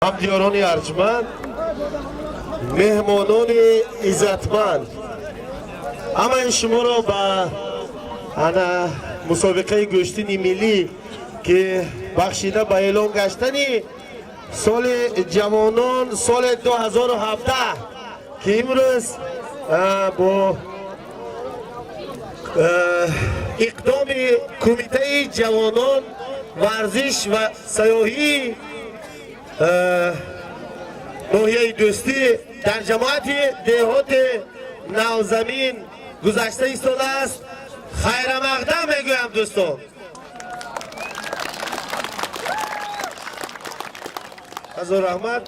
Ҳамдиёрони арҷманд, меҳмонони иззатманд, ҳамаи шуморо ба ана мусобиқаи гӯштини миллӣ, ки бахшида ба эълон гаштани соли ҷавонон, соли 2017, ки имрӯз бо иқдоми Кумитаи ҷавонон, варзиш ва сайёҳии ноҳияи Дӯстӣ дар ҷамоати деҳоти Навзамин гузашта истодааст, хайрамақдам мегӯям, дӯстон. Ҳазор раҳмат.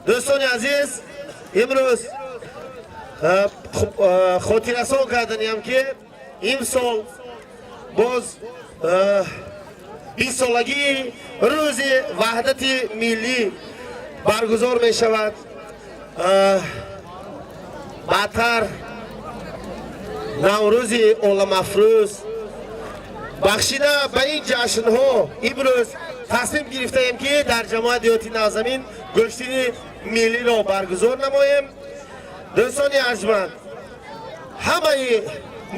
Дӯстони азиз, имрӯз хотиррасон карданиям, ки имсол боз 20-солагии рӯзи ваҳдати миллӣ баргузор мешавад. Баъдтар Наврӯзи оламафрӯз. Бахшида ба ин ҷашнҳо имрӯз тасмим гирифтаем, ки дар ҷамоат деҳоти Навзамин гӯштини миллиро баргузор намоем. Дӯстони арҷманд, ҳамаи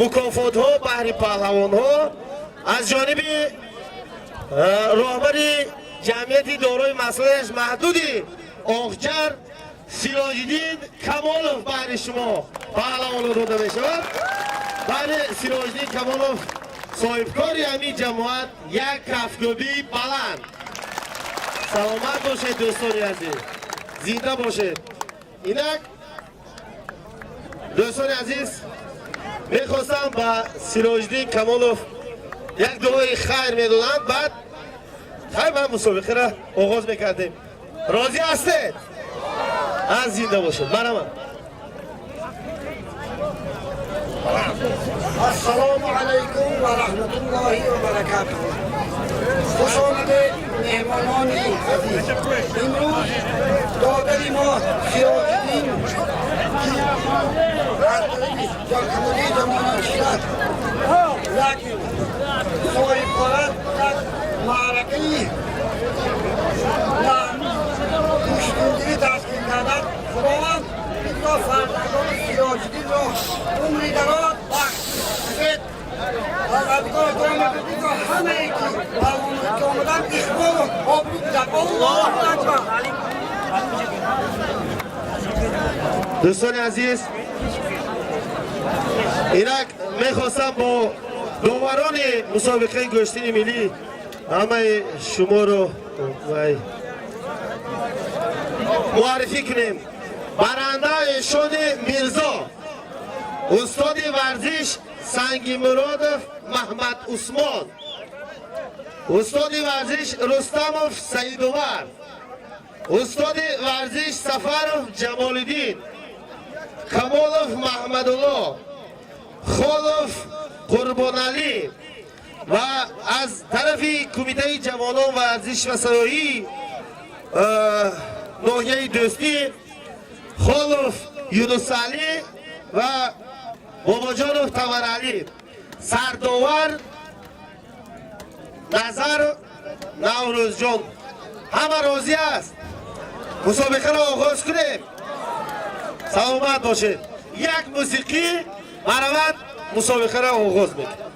мукофотҳо баҳри паҳлавонҳо аз ҷониби роҳбари ҷамъияти дорои масъулияташ маҳдуди Оғҷар Сироҷиддин Камолов баҳри шумо паҳлавонро дода мешавад. Баҳри Сироҷиддин Камолов, соҳибкори ҳамин ҷамоат, як кафкӯбии баланд. Саломат бошед, дӯстони азиз, зинда бошед. Инак, дӯстони азиз, мехостам ба Сироҷиддин Камолов як дуои хайр медодам, баъд хайр ба мусобиқаро оғоз мекардем. Розӣ ҳастед? Аз зинда бошед, марҳамат. Ассалому алайкум ва раҳматуллоҳи ва баракатуҳ. Хуш омадед, меҳмонони азиз. Имрӯз додари мо Сироҷиддин, ки аз тарафи Кумитаи ҷавонон шират як соҳибкорат, як маъракаи гӯштингирӣ ташкил кардад. Худованд инро, фарзандони Сироҷиддинро, умри дароз, бахти сафед, Парвардигор дуо мекунем, ки ҳамае ки паҳлавононе ки омаданд, иқболу обрӯ бидад. Аллоҳу акбар! Дӯстони азиз, инак мехостам бо доварони мусобиқаи гӯштини миллӣ ҳамаи шуморо вай муаррифӣ кунем. Баранда Эшони Мирзо, устоди варзиш Сангимуродов Маҳмад Усмон, устоди варзиш Рустамов Саидумар, устоди варзиш Сафаров Ҷамолиддин, Камолов Маҳмадулло, Холов Қурбоналӣ ва аз тарафи Кумитаи ҷавонон, варзиш ва сайёҳӣ ноҳияи Дӯстӣ Холов Юнусалӣ ва Бобоҷонов Таваралӣ, сардовар Назар Наврӯзҷон. Ҳама розӣ аст? Мусобиқаро оғоз кунем. Саломат бошед. Як мусиқӣ, марҳамат, мусобиқаро оғоз мекунем.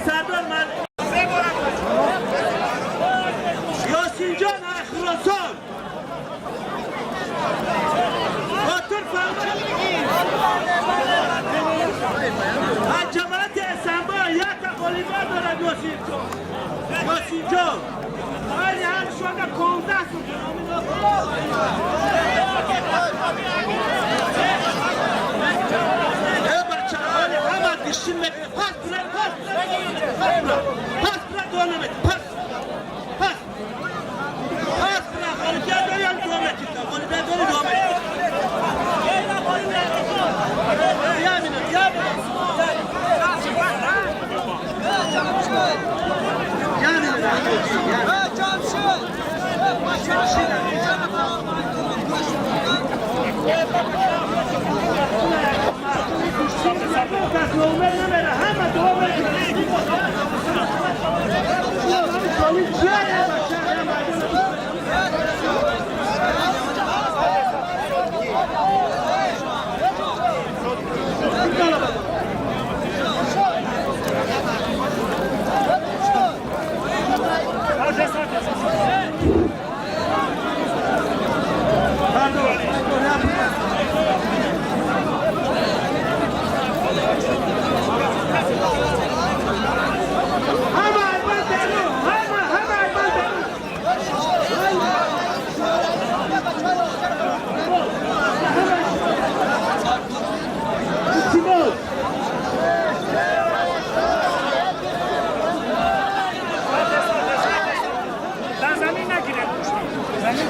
Сардор ман Ёсинҷон аз Хуросон Хотир аз ҷамоати Эсанба як ғолиба дорад. Ёсинҷон, Ёсинҷон айни ҳар шода 15 сум. Ҳама гишин пас пас пас пас пас пас пас. Ғолибият дори, ям дуо метида, ғолибият дори, дуо метида. Я минут, я минут, я минут, ҳама дуо ҳама айбан берун, ҳама, ҳама айбан берун. Тимур. Дар замин нагиред, замин.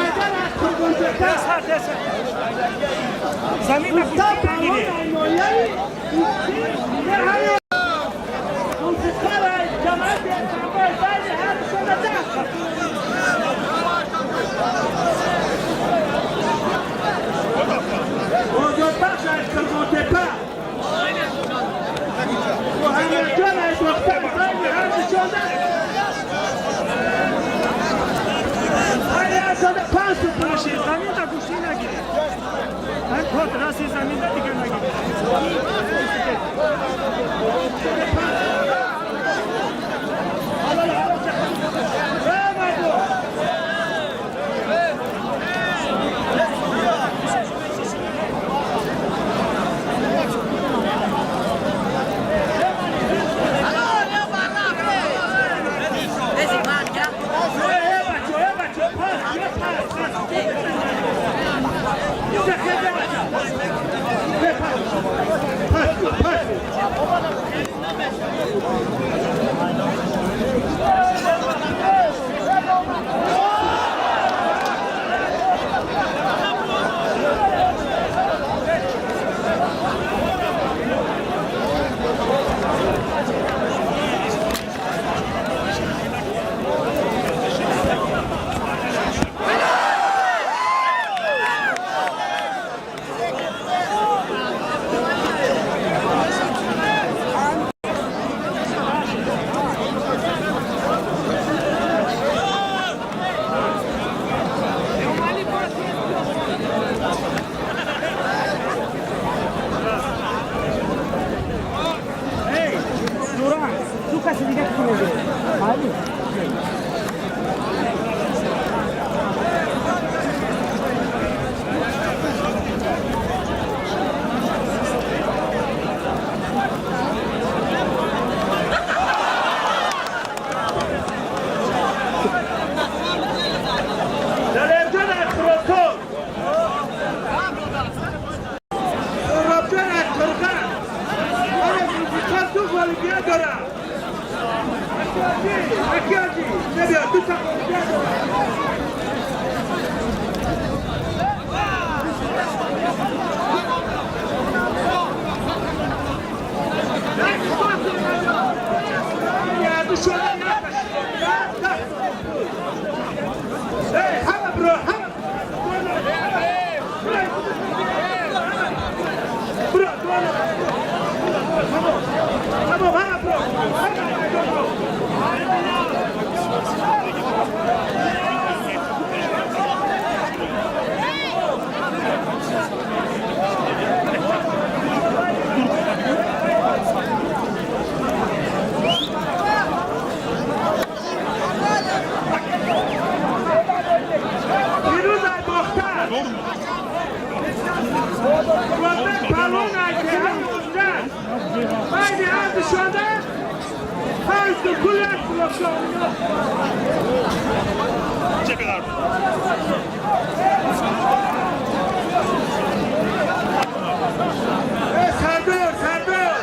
Айдар аз Қурбонтепа. Замин Уста паҳлавон ноҳияи Зулфиқор ҷамоати Эсанбой байни ҳар шода 10. Озодбахш аз Қурбонтепа, Муҳаммадҷон аз Бохтар байни ҳар шода, байни ҳар шода 5 сум. Замин да гӯштӣ нагиред. Кот раси замин да дигар нагиред. Мардум. Бачо, пас, пас, пас, пас, пас. Далерҷон аз Хуросон, Суҳробҷон аз Қурған. Оя Зулфиқор ду ғолибият дорад. Акиаҷи набиё, ду та ғолибият дорад. Эй, ҳама бро, ҳама. душанбе панҷ дукул як блокка. Сардор, Сардор,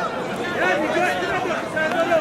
як нигоҳ кунед, Сардоро.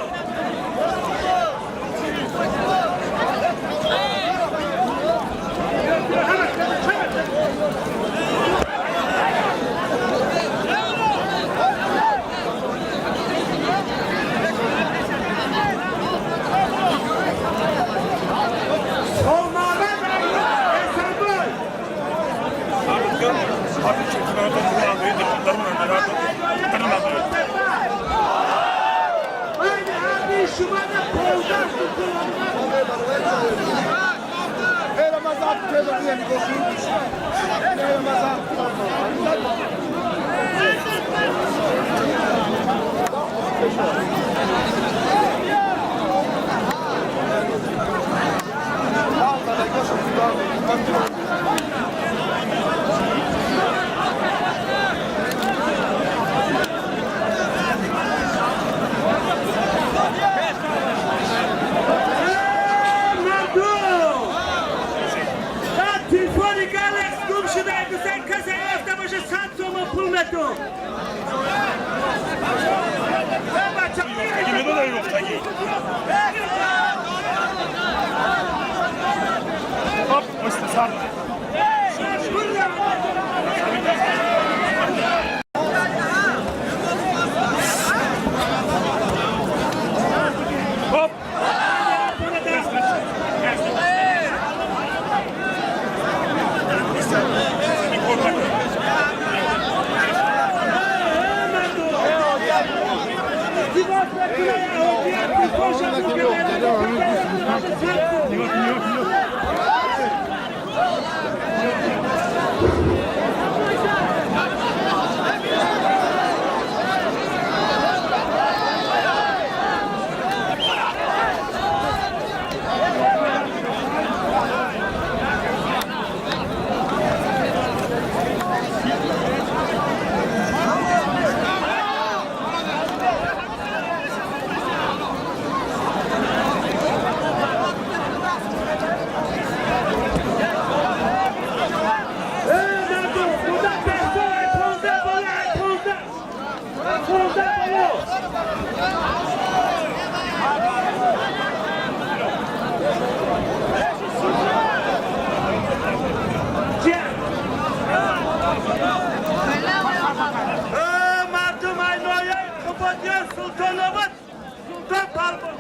Телефони Галекс гум шуда, гуфтан касе афта боша, 100 сомон пул метум. Мардум айнояи Қубодиён, Султонобод, Султон Парвон.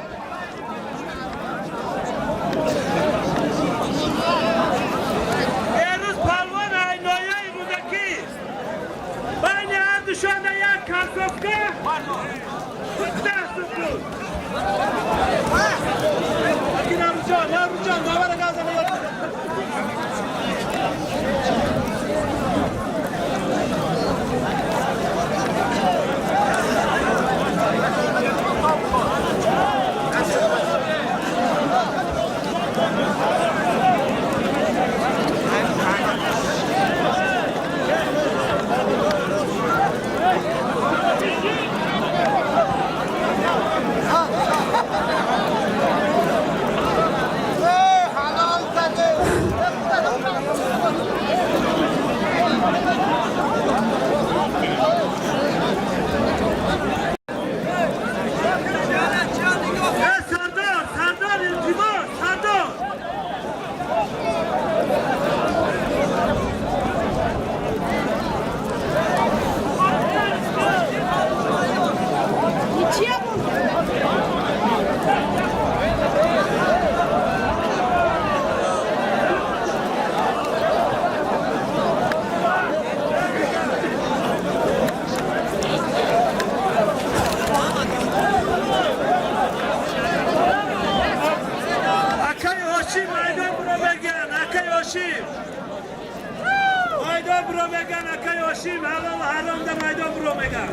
Эрӯз палвон айнояи Рӯдакӣ, байни ҳар душанда як концовка 10 секунд. Наврӯзҷон, Наврӯзҷон, навара газама. Сардор, Сардор, илтимос, Сардор. Акай Ҳошим, майдон буро меган, акай Ҳошим. Майдон буро меган, акай Ҳошим, ҳалол ҳаромда майдон буро меган.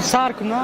Сар куна.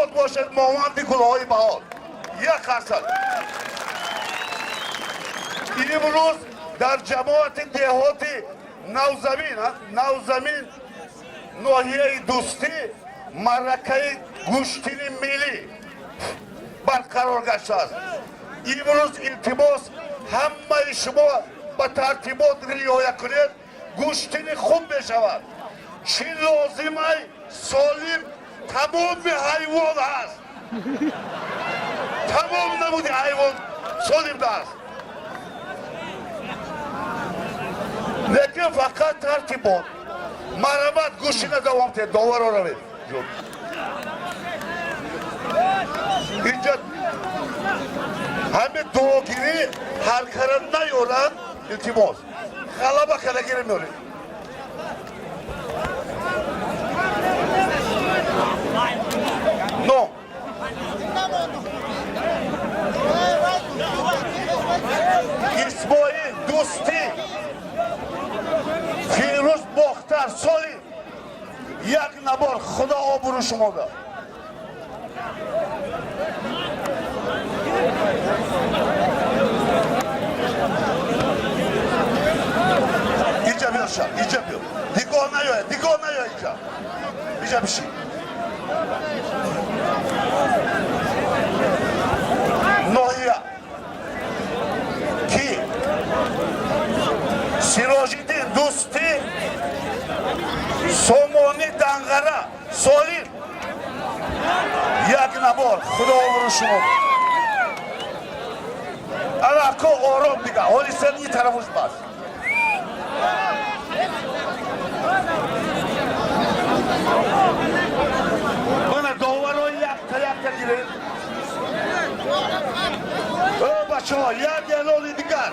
Обод бошед, монанди гулҳои баҳор. Як қарсак. Имрӯз дар ҷамоати деҳоти Навзамин, Навзамин, ноҳияи Дӯстӣ, маъракаи гӯштини миллӣ барқарор гаштааст. Имрӯз, илтимос, ҳамаи шумо ба тартибот риоя кунед, гӯштини хуб мешавад. Чӣ лозимай, солим, тамоми ҳайвон ҳаст, тамом намуди ҳайвон солим аст, лекин фақат тартибот. Марҳамат, гӯштина давом диҳед. Доваро равед инҷа, ҳами дуогирӣ ҳар кара наёранд, илтимос, ғалаба кардагиро меоред. Ном? Исмоил, Дӯстӣ, Фирӯз, Бохтар, соли як набор. Худо обрӯ шумо дод. Инҷа биё, ша, инҷа биё, дигоҳ наёяд, дигоҳ наёяд, инҷа, инҷа бишин. Ноҳия ки? Сироҷиддин, Дӯстӣ, Сомонӣ, Данғара, солим, як набор. Худо обрӯ шумо. Алако, ором дига, ҳоли сен и тарафуш бас. Мана доваро якта якта гиред. Э, бачаҳо, як эълони дигар: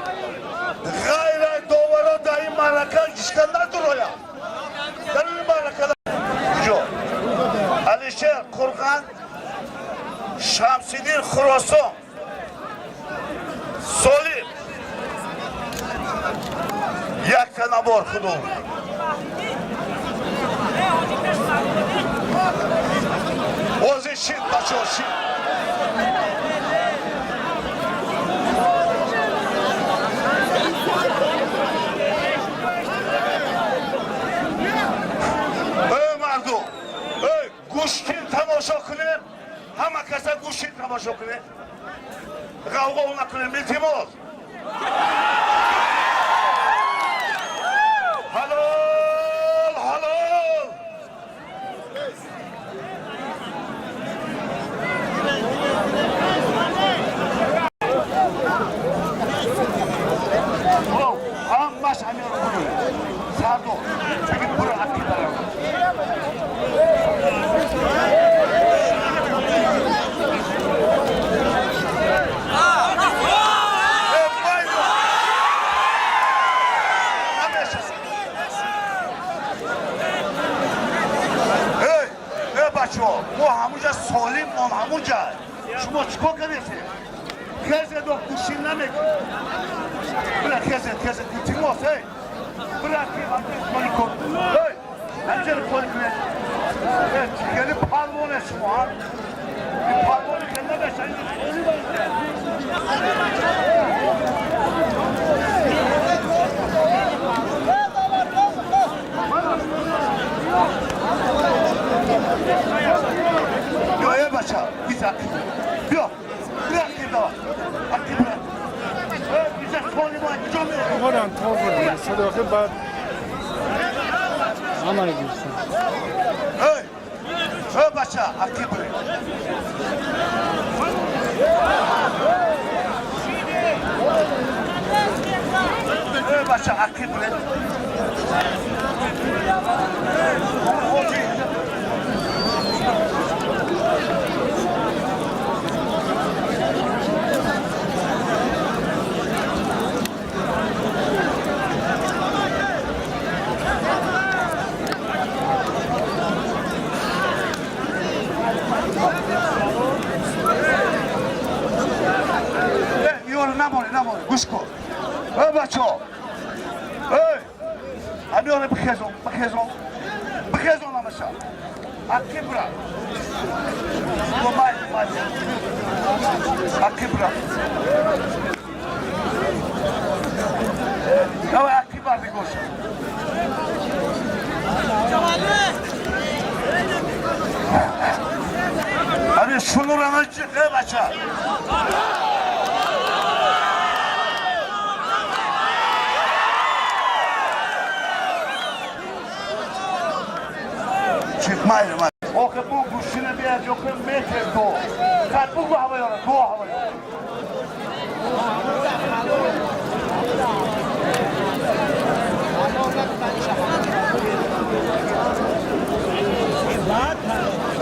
ғайра доваро дар ин маърака ҳичка надурояд. Дар ин маърака куҷо? Алишер, Қурған, Шамсиддин, Хуросон, солим, якта набор. Худо ҳозир шид, бачаҳо, шид. Эй, мардум, эй, гӯштин тамошо кунем, ҳама каса гӯштин тамошо кунем, ғавғо накунем, илтимос. Ҳалол, ҳалол. Ҳамаш ҳаминро будуед. Сардор, бигир, буро, акки барам. Э, майду! Намешава. Эй, э, бачаҳо, мо ҳамунҷа солим, он ҳамунҷа. Шумо чӣ кор кардесед? Хезедо, гӯшин намекунед. Бира, хезед, хезед, илтимос, эй. Бира, холи кун. Эй, ҳамҷаро холи кунед. Э, хеле палвоне шумо, ҳа? Ин палвоне хеле намеша, ин солим аст. Биё, э, бача, биза, биё. Бира, кирда. Аки, бира. Э, биза, солим, куҷо мерӣ? Моран تا بودم صداقه بعد همه رو گرفتم. Эй, эй, бача, аки бира. Эй, бача, аки бира. Ҳоҷи. Э, миёра намоне, намоне, гӯш кун. Эй, бачаҳо. Эй, ҳамиёра бихезон, бихезон. Бихезон ҳамаша. Акибра. Майли, майли. Акибра. Давай Акиба бигоша. Ҳамин шунура наҷиқ, э бача. Чиқ, майли, майли. Охе бу гӯштина бияд, охе метр ду. Хат бугу ҳавоёра, ду ҳавоёра.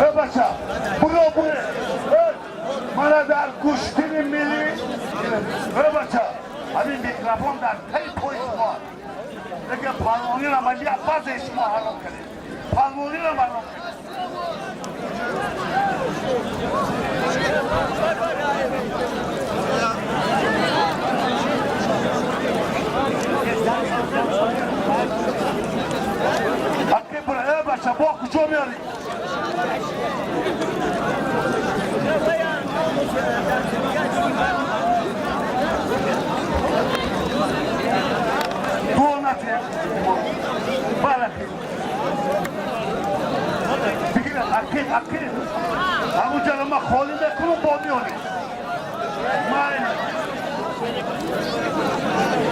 Э бача, буро буре. Э, мана дар гӯштини миллӣ. Э бача, ҳамин микрофон дар таи пои шумо. Лекин палвонира ман як баъзе шумо ҳаром кардед. Палвонира ҳаром кардед. Ҳаққи бура, э бача, бо куҷо меорӣ? Ду натия. Бараки. Бигир, ақид, ақид. Ҳамунҷаро ман холӣ мекунам, бо меорӣ. Майли.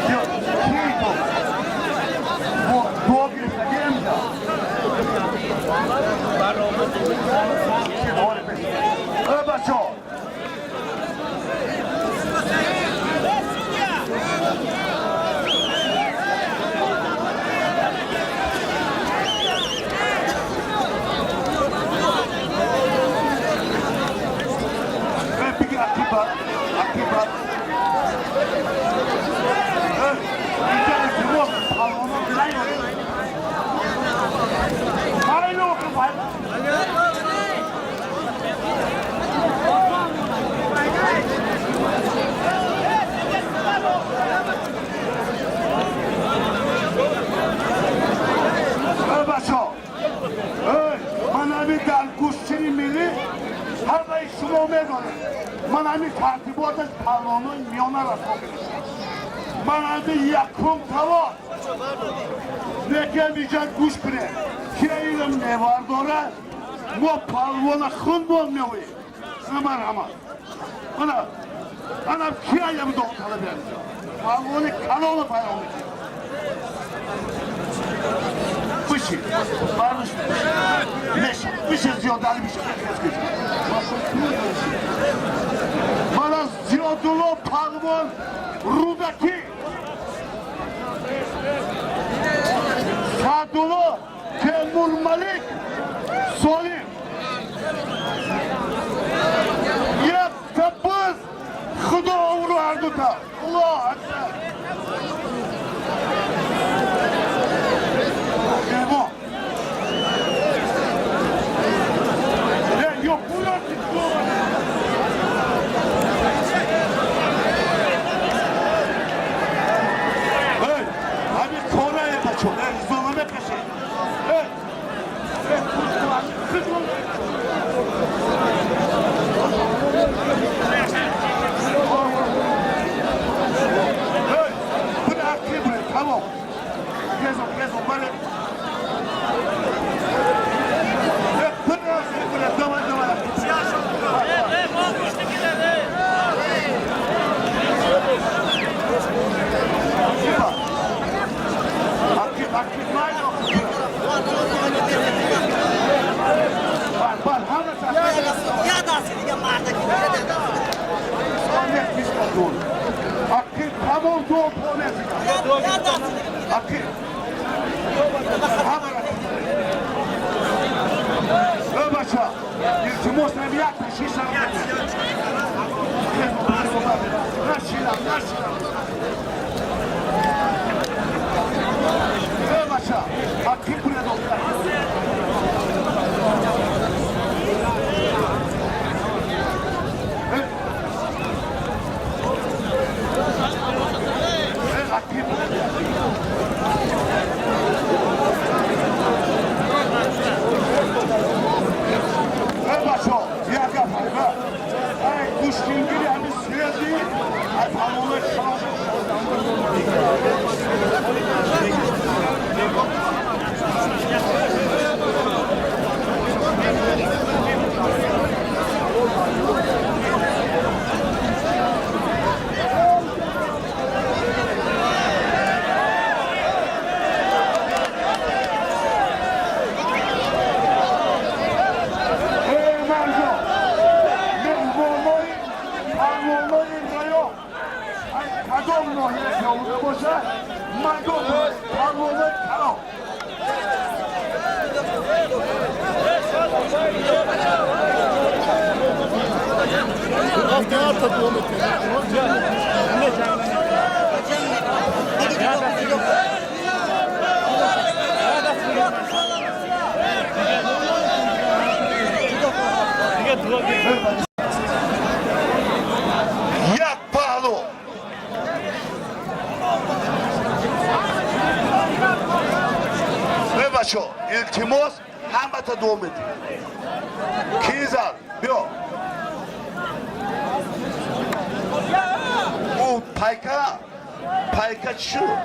Ки ту? Дуо гирифтагӣ эмҷа. Э бачо. Э бигир Акиба, Акиба. Э, инҷа илтимос, палвонон наёред. Майли охи, майли. Э бачо, э, ман ҳамин дар гӯштини миллӣ ҳамаи шумо медонед. Ман ҳамин тартиботаш палвонои миёна расо гирифтам. Ман ҳамин якум тавор. Лекин инҷа гӯш кунед. Ки инро мевардорад, мо палвона хун бон меоем. Марҳамат. Ана, ана кияям довталаб инҷа? Палвони калона пайдо мекунем. Бишин, барш меша, бишин зиёдали бишин. Мана Зиёдулло палвон Рӯдакӣ. Саъдулло Темурмалик Солим. Якта биз Худо обрӯ ҳардута. Аллоҳ акбар. Меҳмон. Э, ё буроти Эй, ҳамин корае бачо, э, зона мекашед. Эй, э, худро. Эй, бура ақиб буре, тамом. Гезо, гезо, баре. Э, бура, бура, давай, давай. Акиба. Акиб, акиб, майли. Бар, бар, ҳама. Я даст дига мардаки. Акиб, тамом ду понезига. Я даст. Акиб. Ҳама. Э бача, илтимос нам як ташишам. Нашинам, нашинам. Э бача, акиб буре доктор. Э, э, акиб буре. Як паҳлу. Бачо, илтимос, ҳамата дуо медиҳем. Ки зад? Биё. Ӯ пайка, пайка чӣ шуд?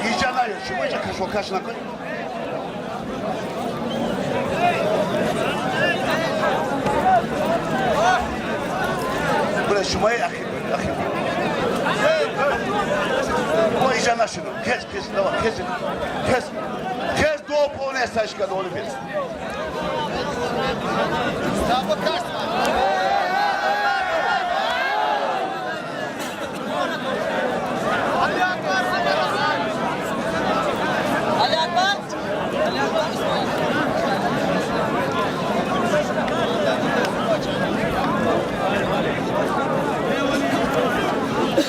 Иҷа наё, шумо иҷа кашокаш накунед. Бира, шумои ахир, ахир. Мо иҷа нашудем. Хез, хез, давай, хез, хез. Хез, дуо понесашка доли бес.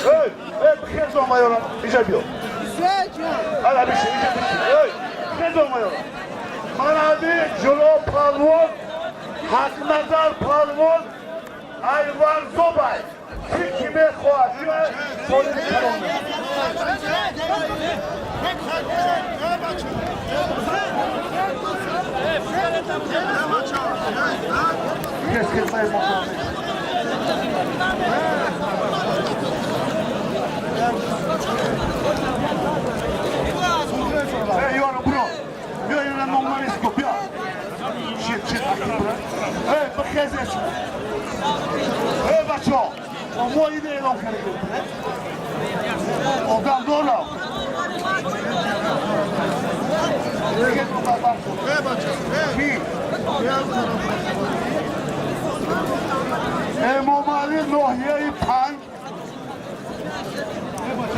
Эй, эй, хез омайора, иҷа биё. Ала бише, иҷа бише. Эй, хез омайора. Манади ҷуло палвон, Ҳақназар палвон, Айвар Зобай. Ки ки мехоҳад, соли калон. Хез, хез, май мо. Эй, ёра, бро. Биё, ина номнавис ко, биё. Шит, шит, акин бро. Эй, бихезе шумо. Эй, бачо. Мо иде эълон кардем. Одам дорам. Ки? Эмомалӣ ноҳияи панҷ,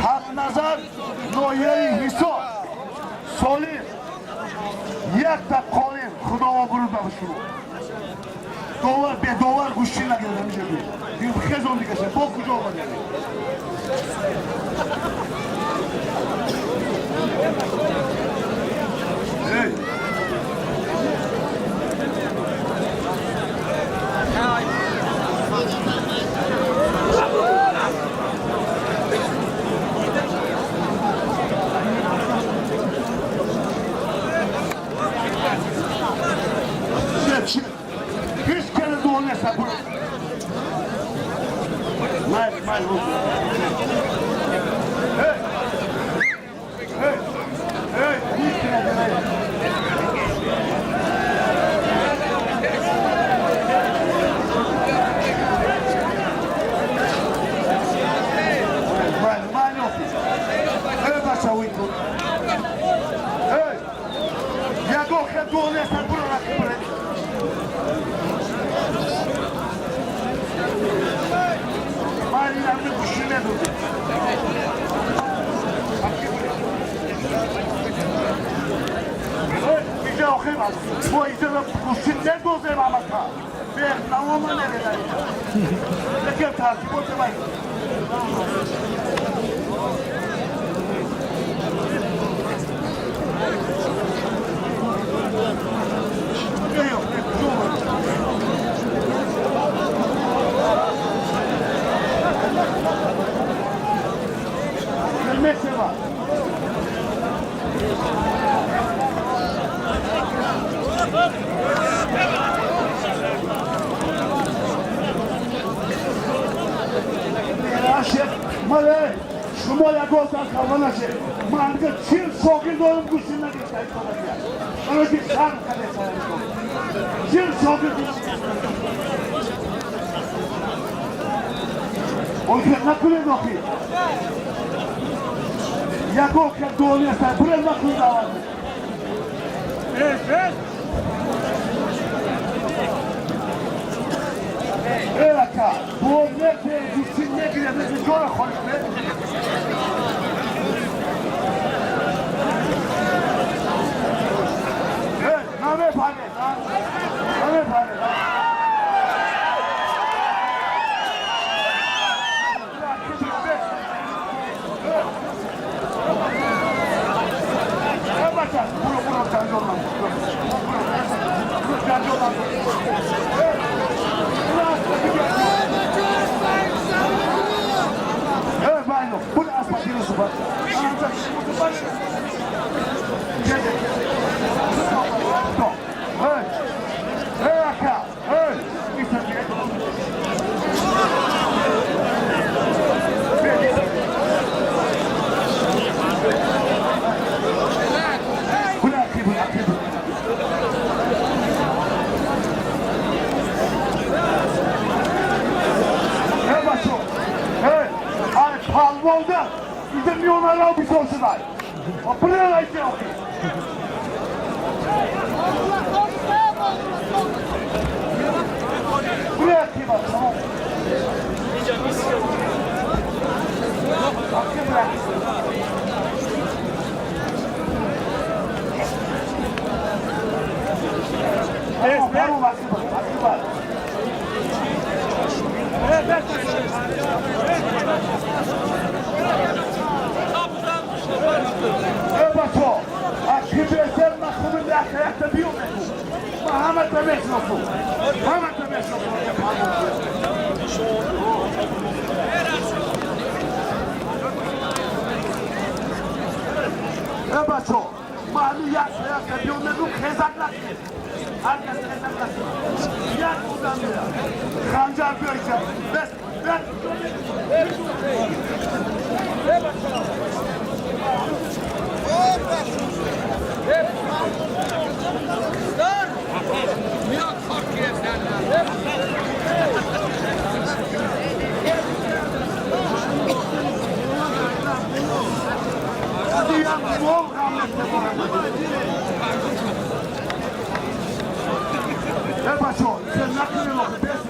Ҳақназар ноҳияи Ҳисор. Солим якта қолин, худово буруд ба шумо. Довар бедовар гӯштӣ нагирад ҳамиҷа бӣ. Хезон дигаша, бо куҷо омадем? Эй! Шит, шит. Ҳеҷ кара дуо нест, буро. Май, май, Эй! Эй! Эй! Ҳеҷ кара дуо. Май, май, офи. Эй, бача, уйку. Эй! Ягон хел дуо нест, буро ракибре. Ман ин гӯшӣ недодем. Иҷа охир мо иҷа гӯшӣ недозем ҳамака. Беҳнавома мереда. Лекин тартиботи май. Мешава. Мале, шумо ягон дар хафа нашед. Ман дига 40 шогирд дорам, гӯшти нагирифта истодагия. Барои ки шарм кардеса. 40 шогирд. Он хел накунед охи. Ягон хел дуо нест, буред накунед аввал. Эй, ака, дуо нете, гӯшти негиред, нете ҷора холӣ кунед. Эй, намефаҳмед, а? Намефаҳмед, а? Мешносу. Ҳамата мешносу. Э бачо, ма ҳамин як як биё мегум, хезак накунед. Ҳар кас хезак накунед. Як одам меяд. Ханҷар биёр. Бес, бес. Бачо, накунед охи, бес.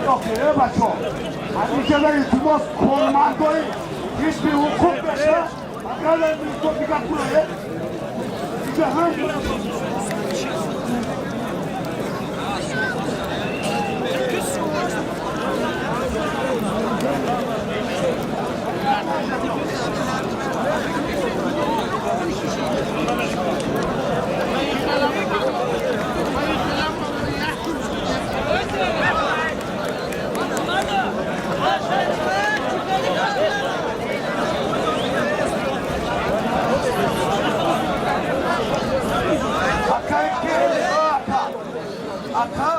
Охи, э бачо, ҳамиҷада илтимос, кормандои ҳизби ҳуқуқ беша, агар дигар кунед, иҷа ҳам. Ака,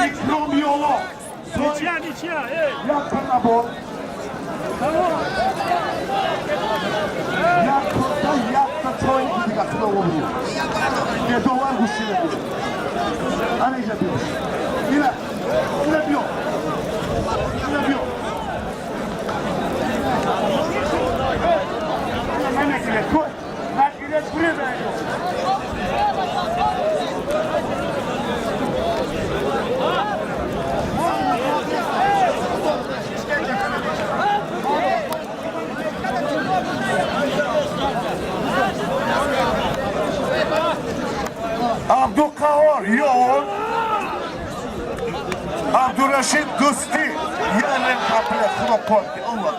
Икром Ёло. Ничья, ничья, эй! Як набор. Як та як та чой дига худо обру. Бедовар гӯши мекунад. Ана иҷа биё. Ина, ина биё. Ина биё. Намегиред, кой. Нагиред, буред. Абдуқаҳор Ёр, Абдурашид Дӯстӣ, яъне қапля худо корки омад.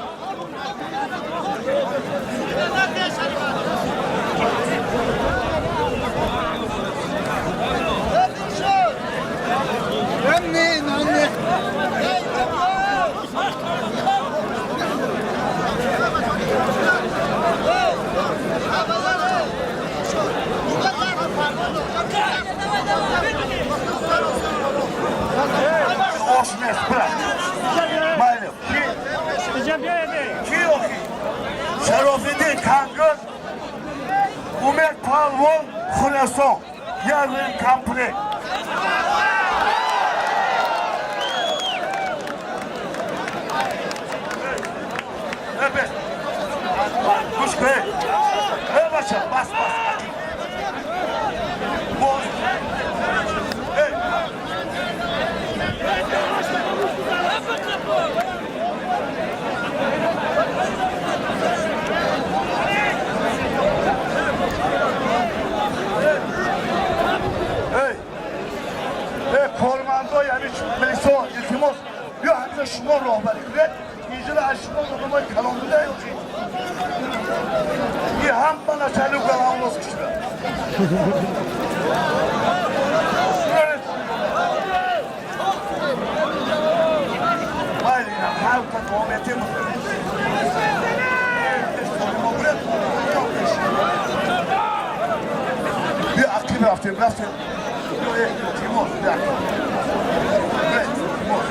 Ош нест, бира. Майли, ки Иҷа биёед, эй! ки охи? Шарофиддин Кангир, Умед Палвон, Хурасон, яъне комплект. Э, бес. Гӯш кун. Э, бача, бас, бас. Боз. Эй. Эй, эй, кормандо, яъне милисо, илтимос, биё ҳамиҷа шумо роҳбарӣ кунед. Инҷода аз шумо одамои калон буда ё чи? И ҳама начальник галавнос кишта. Майли, ҳар та Бیا عقیب رفتیم رفتیم. تیمور بیا عقیب. تیمور.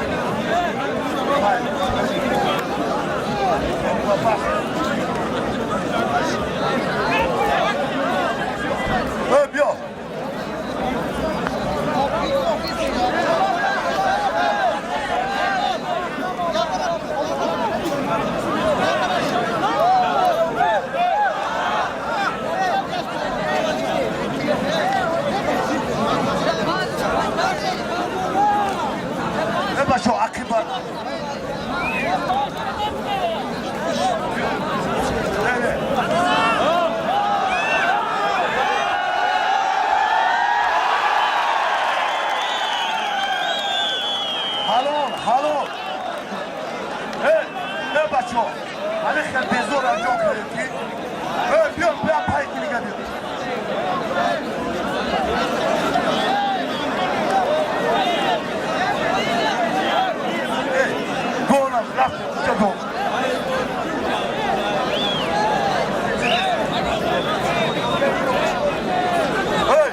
بیا. بچه عقیب. ҳалол, ҳалол. Э, бачо, ҳами хел безор анҷом кардем ки биё, биё, пайки дига биё. Донам рафтем куҷа дон. Эй!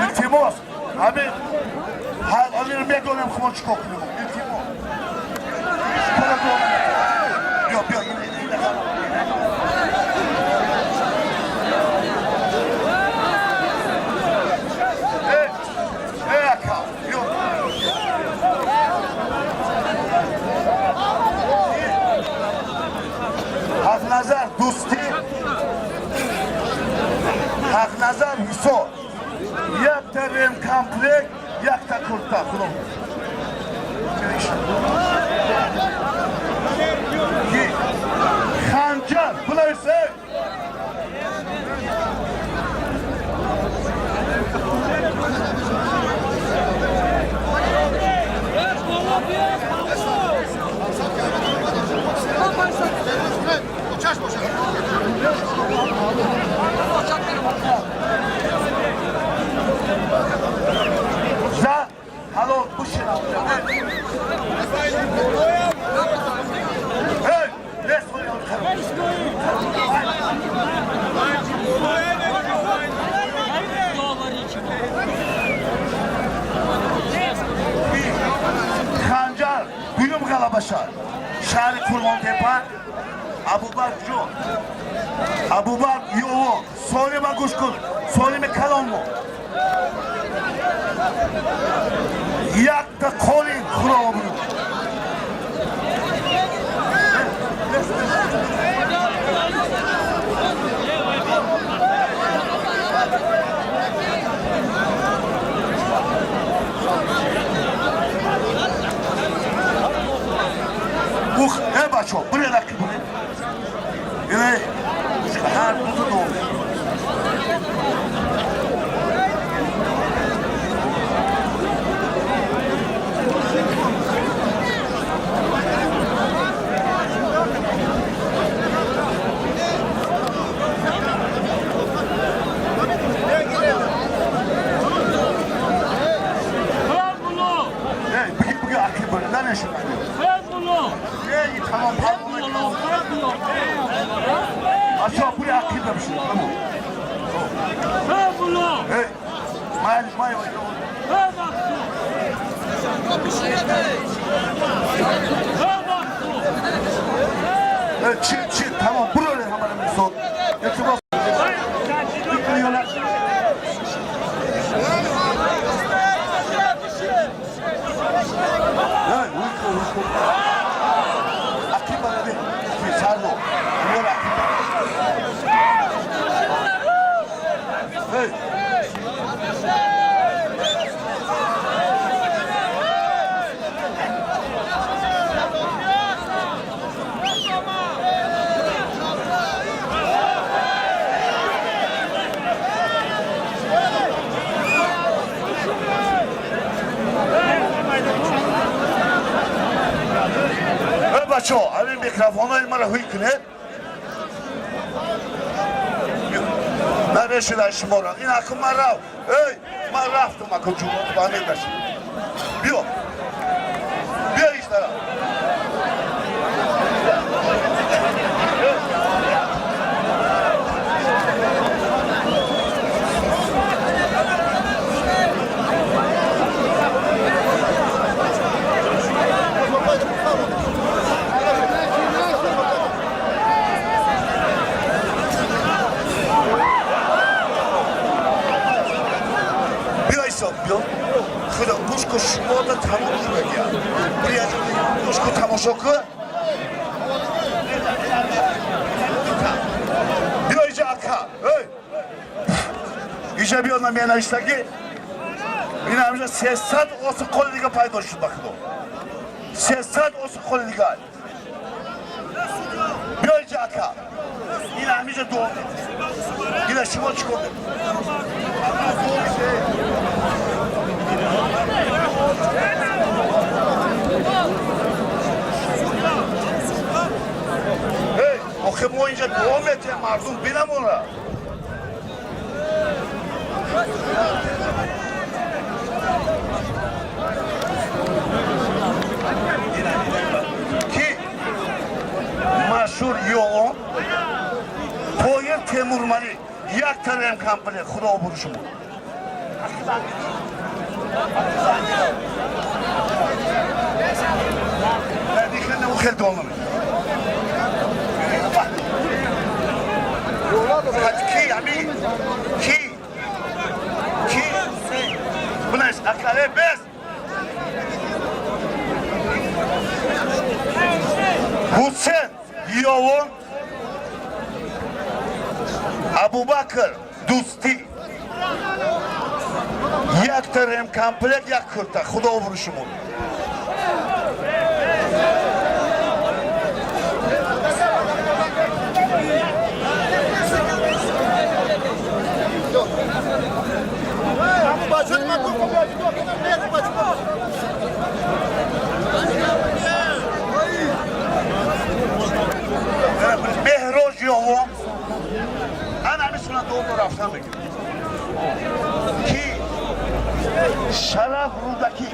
Илтимос, ҳамин ҳамин медонем, хумо чӣ кор кунем. Илтимос, биё, биё. Ака, биё. Ҳақназар Дӯстӣ, Ҳақназар Ҳисор, якта ремкомплект, якта курта. Худо ки ханҷар булайсе. За ҳалол бушина. Эй, ханҷар дуюм ғалабаша шаҳри Қурғонтепа, Абубакр ҷон, Абубакр Ёво. Солима гӯш кун, солими калонмо, якта қолин худо обрӯ. Ух, э, бачо, буред, аки, буред. Ина ҳар дуто дом. Эй, буги, буги, аки бир, намеши Эй, тамом, Ачо, бури аки бир, тамом. Эй, майли, майли. Эй, чи, чи, тамом, буро ҳамара мисол. Илтимос. Эй, уйко, уйко. Аки баради, сарно. Буро аки. Эй. Эй, бачо, ҳамин микрофонҳои маро ҳуй кунед. Нарешида шуморо. Ин аку ман рафт. Эй, ман рафтам аку ҷумъа ба ҳамин баши. Биё. Биё иш тараф. Биё исо, биё. Худо, гӯш кун, шумо да тамом шудагия. Бир гӯш кун, тамошо кун. Биё иҷа ака. Эй. Иҷа биё на менавиштагӣ. Ин ҳамиша 300 оси қоли дига пайдо шуд ба худо. 300 оси қоли дига. Биё иҷа ака. Ин ҳамиша дуо. Ина шумо чӣ кор Эй, охе мо инҷа дуо метиҳем, мардум бинамона. Ки машҳур ёон Тоҳир Темурмалик як тарем комплект худо обрӯ шумо. Хел дуо Ки ами ки ки бинаш акале бес Ҳусен Ёвон Абубакр Дӯстӣ як тарем комплект як курта худо обрӯ шумо. Меҳроҷ Ёвон ана ҳамин дуо рафтан мегирам. Ки Шараф Рӯдакӣ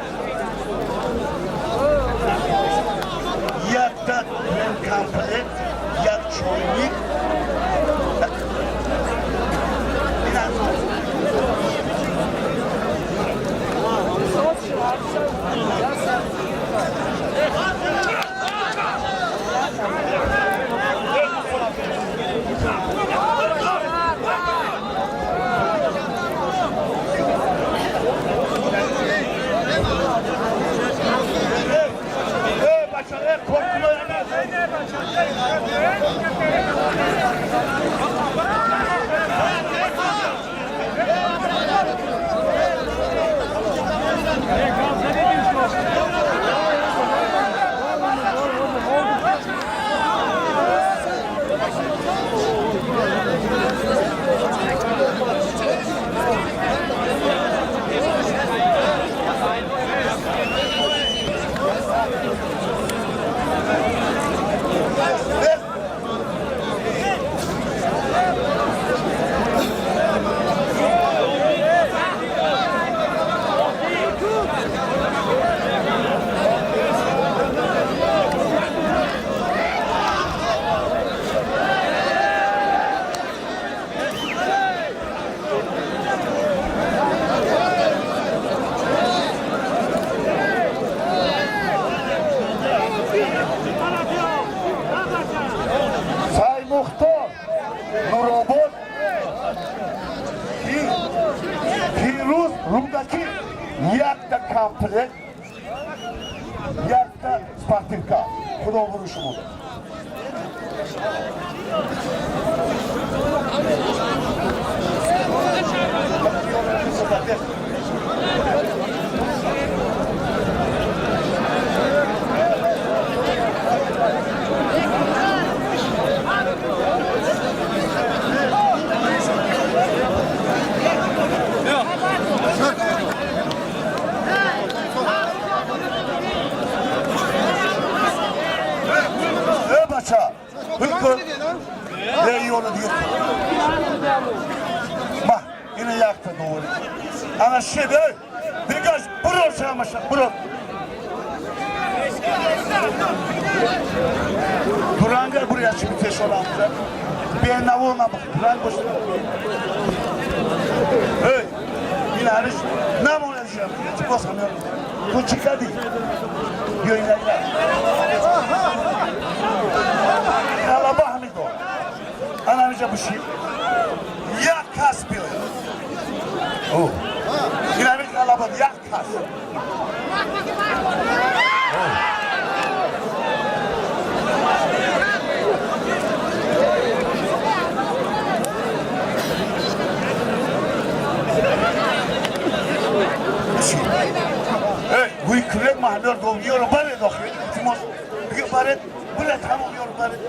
якта комплект як чойник. Комплект, якта спортивка. Худо буру шумо. Ey бача, бикун. Ey ёро дигар. Ма, ина якта довари. Ана шед, ey. Дигаш бурор шамаша, бурор. Дуранга буря чи битешонам. Бенаво набуд, дуранг бош. Ey, ина ҳариш намонад шам. Чӣ боз ҳам ту чӣ кардӣ? Ё ина ина. Ғалаба ҳамин дор. Ана ҳаминҷа буши. Як кас биёяд. О. Ин ҳамин ғалаба як кас. Буши. Эй, гӯи кӯрек маҳмёр дом ёро баред охир. Илтимос. Биги баред, буред ҳамон ёро баред.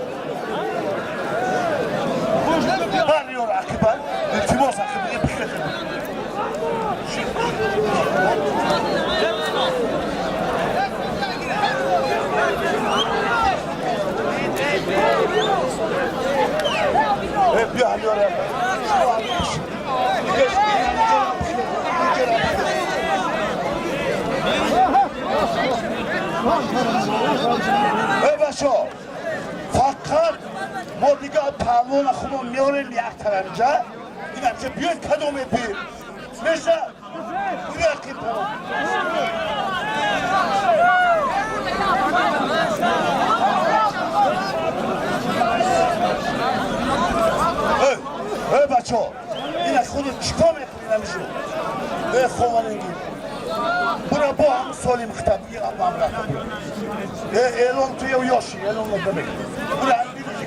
Бар ёро ақиб бар. Илтимос ақиб биги бихезед. Эй, биё ҳамёро. Шумо ҳамин буши. Дигар инҷо бихезед. Эй бачо, фақат мо дигар паҳлвона хумо меорем як тарафҷа. Иначе биёед кадоме би. Меша, бури ақиб паҳлвон. Эй, эй бачо, ина худу чикор мекунӣ намишу? Эй хованинги. Бура бо ҳам солим хитаб биги амраха бура. Э, эълон ту ё ёши, эълон набек.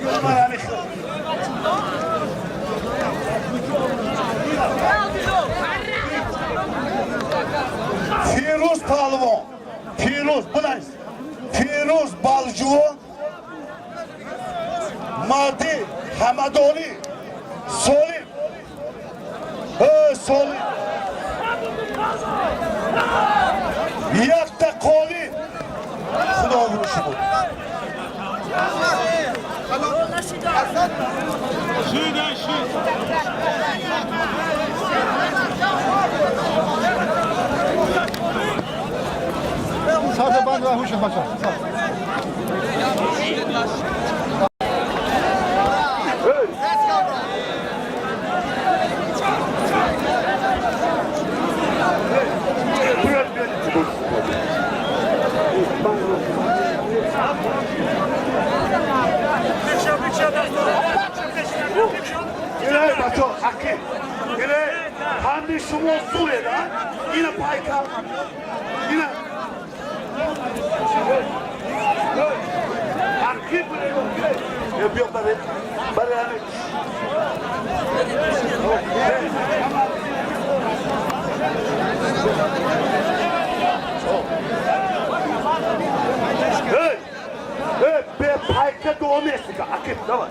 Бура ман ҳами хел. Фирӯз паҳлавон, Фирӯз, бинавис. Фирӯз Балҷувон, Марди Ҳамадонӣ, Солим. Э, Солим. Якта қолин. Худо буру шумо. Саф банд ва ҳуш бача. Ире, бачо, ақиб. Ире, ҳами шумо зуреда, ина пайка. Ина. Ақиб буре, э, биё баре. Баре ҳами. Эй! Эй, бе пайка дуо нестика. Ақиб, давай.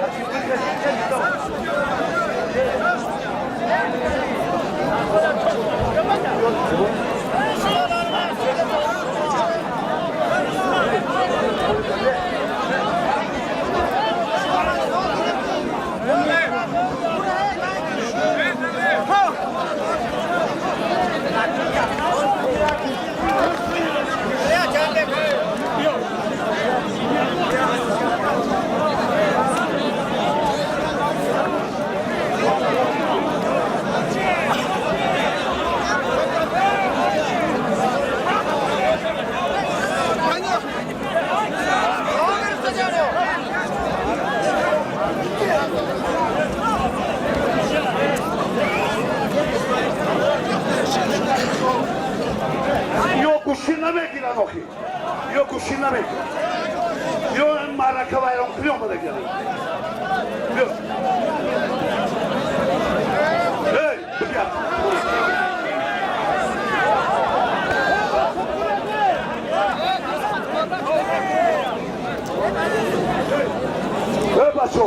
Ақиб, давай. Гӯшӣ намегиранд охи. Ё гӯшӣ намегиранд. Ё маърака вайронкунӣ омада гиранд. Биё. Эй, бигя. Эй, бачо.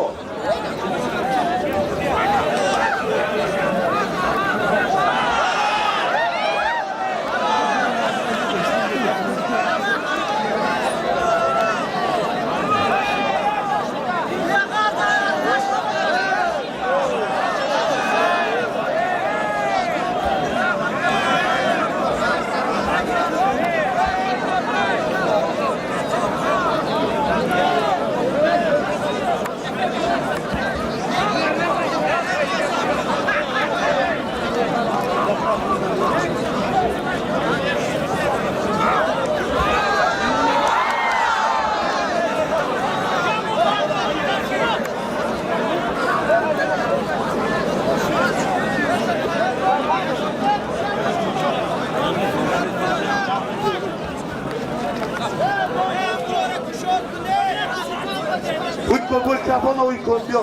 Микрофона уйку, биё.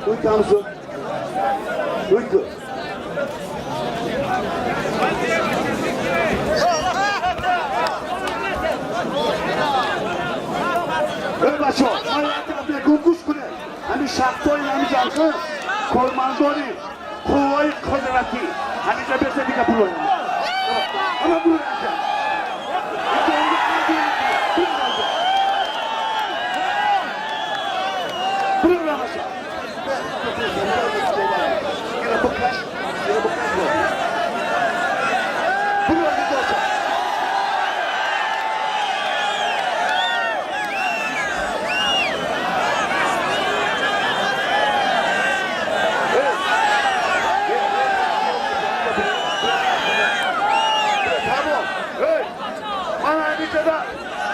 Уйку ҳамсу. Уйку. Эй бачо, ман як мегум гӯш кунед. Ҳамин шахсои ҳамин ҷалқа кормандони қувваи қудратӣ. Ҳаминҷа беса дига буроям. Ҳама буроям.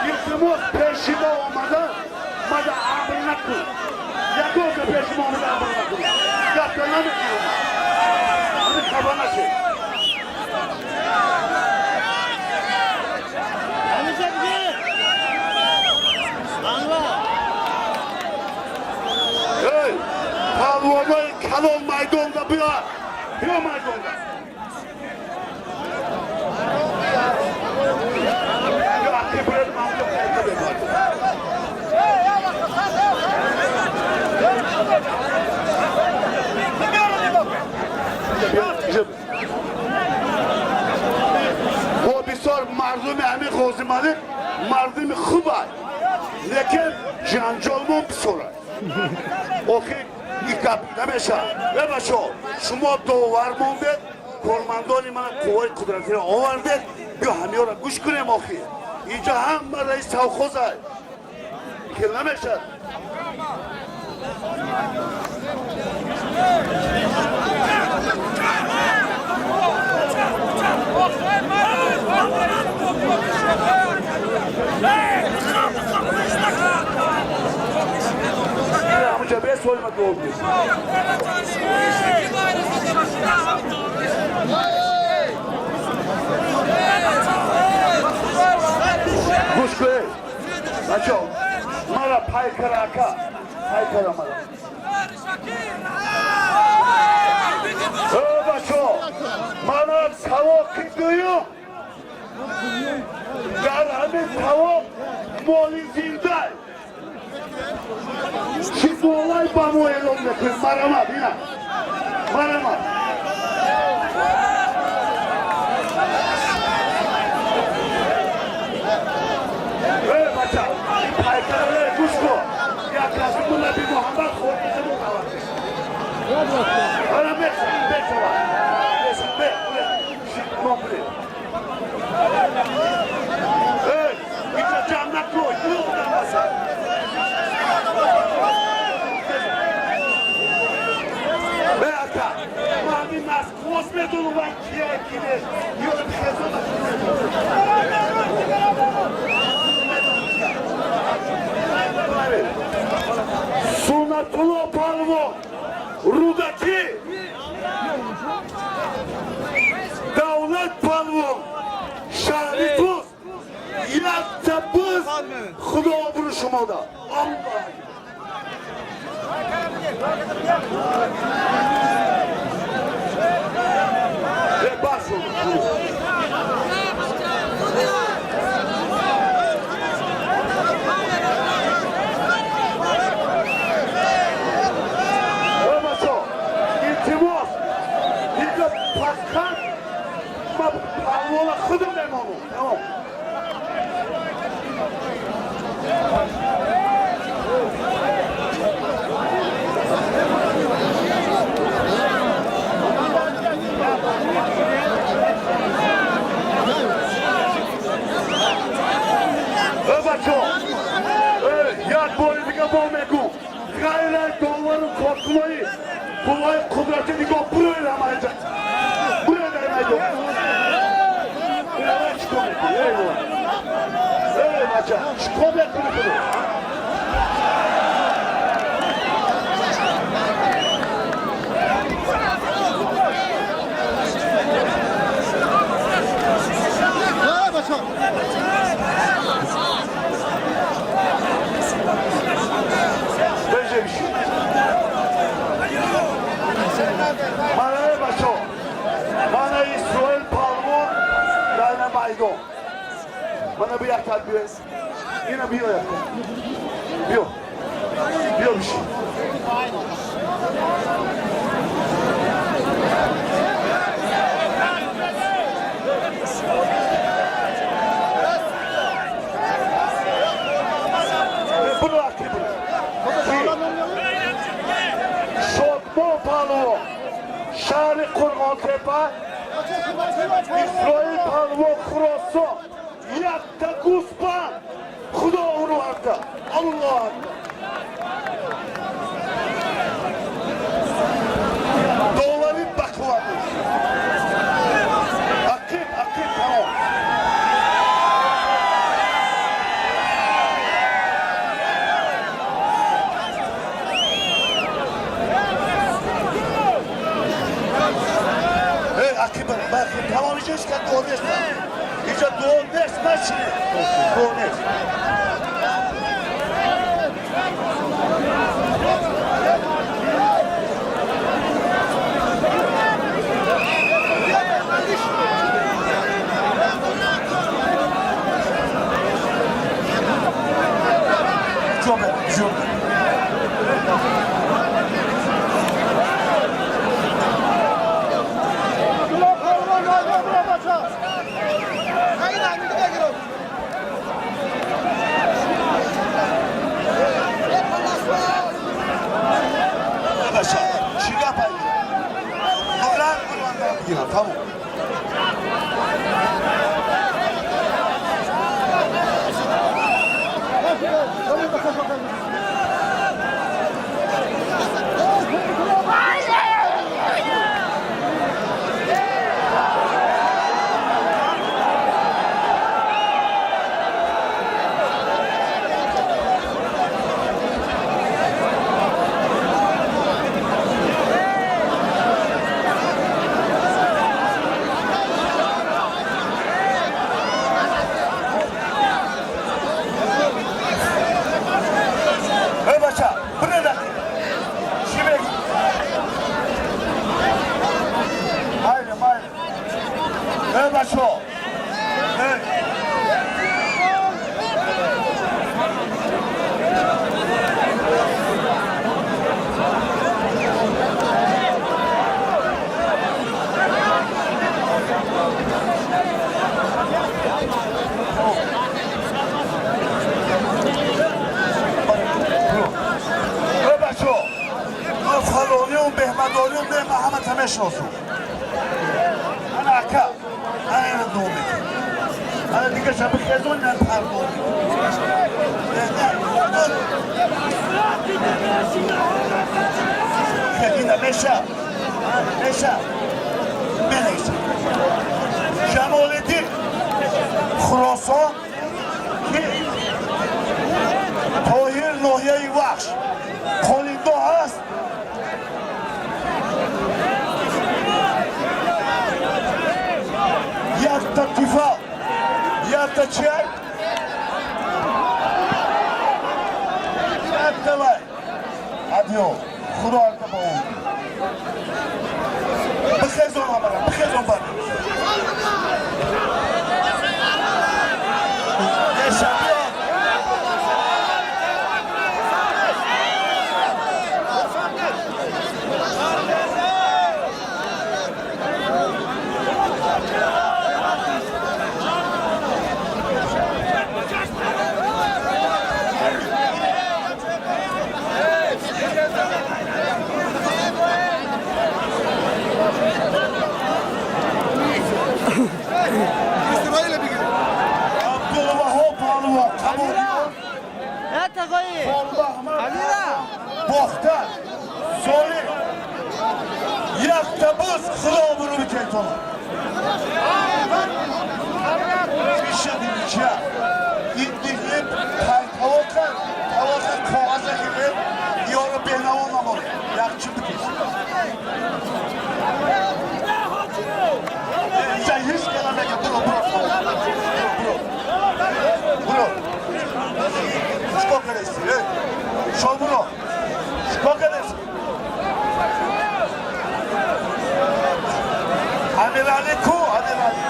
Илтимос, пеши мо омада мада амр накун. Ягон пеши мо омада амр накун. Гапта намекунам. Ҳамин хафа нашед. Ҳамиша бигир. Анвар. Эй, палвонои калон майдонда биё. Биё майдонда. Биё, ақи буред, мамлук қайта бебар. Мо бисёр мардуми ҳамин Ғозималик мардуми хубай, лекин ҷанҷолмон бисёрад. Охир ин гап намешавад. Э бачо, шумо довар мондед, кормандони мана қувваи қудратиро овардед, биё ҳамиёро гӯш кунем. Охир инҷо ҳама раис совхозай, хел намешавад. Ҳамуҷа бесолима дов. Гӯш кунед, бачо, мара пайкара, ака, пайкара мара. Э бачо, мана савоқи дуюм дар ҳамин савоқ моли зиндай чӣ молай ба мо эълон мекунед. Марамад, ина марамад. Э бача, пайкара, гӯш кун, як касбу Наби Муҳаммад хордизамон дават. Ана беса, бесава, беса, бе, бе, эй, инҷа ҷамъ накун, ду одам ҳастанд. Э ака, ман ҳамин насквоз медонам, вай кия, ки нест. Ё хезона. Суннатулло палвон, Рӯдакӣ, Давлат палвон, шаҳри Тӯс. Якта буз Худо обрӯ шумо дод. Аллоҳ. Бас. Илтимос, дига пасханд ма палвона худам мемонам. Тамом. Бачо, як бори дига бо мегӯм, ғайр аз довару коркунои қувваи қудрати нигоҳ буроед ҳамаҷа, буроед ай майдон. Чикор мекунӣ, эй эй бача, чикор мекунӣ худо? Мана, бачо, мана Исроил палвон дар майдон. Мана бу як биё, ина биё, як биё, биё бишин. Буро, аки, буро. Шодмон палвон, шаҳри Қурғонтепа, Исроил палвон, Хуросон. Якта гӯспанд, Худо ӯро акта. Аллоҳ акбар. Доварӣ бақувват. Ақиб, ақиб, тамом. Ақиб, ақиб, тамом. Иҷо ҳеч кас дуо нест, иҷо дуо нест, нашинед, дуо нест. Ҷо бер, ҷо бер. Бача, чӣ гап инҷо? Баланд баланд мегирам, тамом. Эй, бача, биред, чӣ мегӣ? Майли, майли. Эй, бачо, эй. Эй, бачо, ман фалониум, беҳмадониум не, ман ҳамата мешиносум. Ана ака, ана ина дуо мекунам, ана дигаша бихезон, ина пардон. Ина меша, меша, менависа. Ҷамолиддин, Хуросон, ки Тоҳир, ноҳияи Вахш, Қолиндо ҳаст. Якта тифал, якта чай. Давай. Адио. Худо арта ба ӯ. Бихезон ҳамара, бихезон бар. Еша, биё. Абдулваҳоб паҳлавон қабул. Бохта соли якта буз, худо обрӯ битетона. Ишадинича ин пайталока талока коғаза гирем, ёро бенаво намонем, якчи бикиш. Инҷа ҳеҷ кала мега. Буро, буро, буро, буро. Чикор кардасти? Шо, буро, чикор кардасти? Амирали ку, Амирали?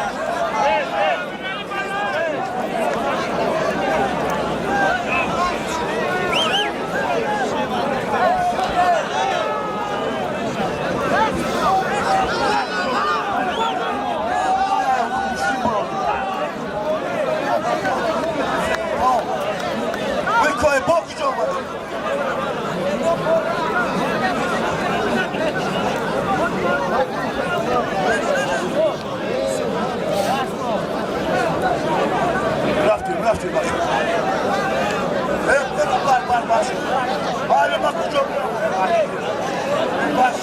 Бикои бо куҷо омадем? Рафтем, рафтем, бачо. Бар, бар, баш. Ҳали ма куҷо баш?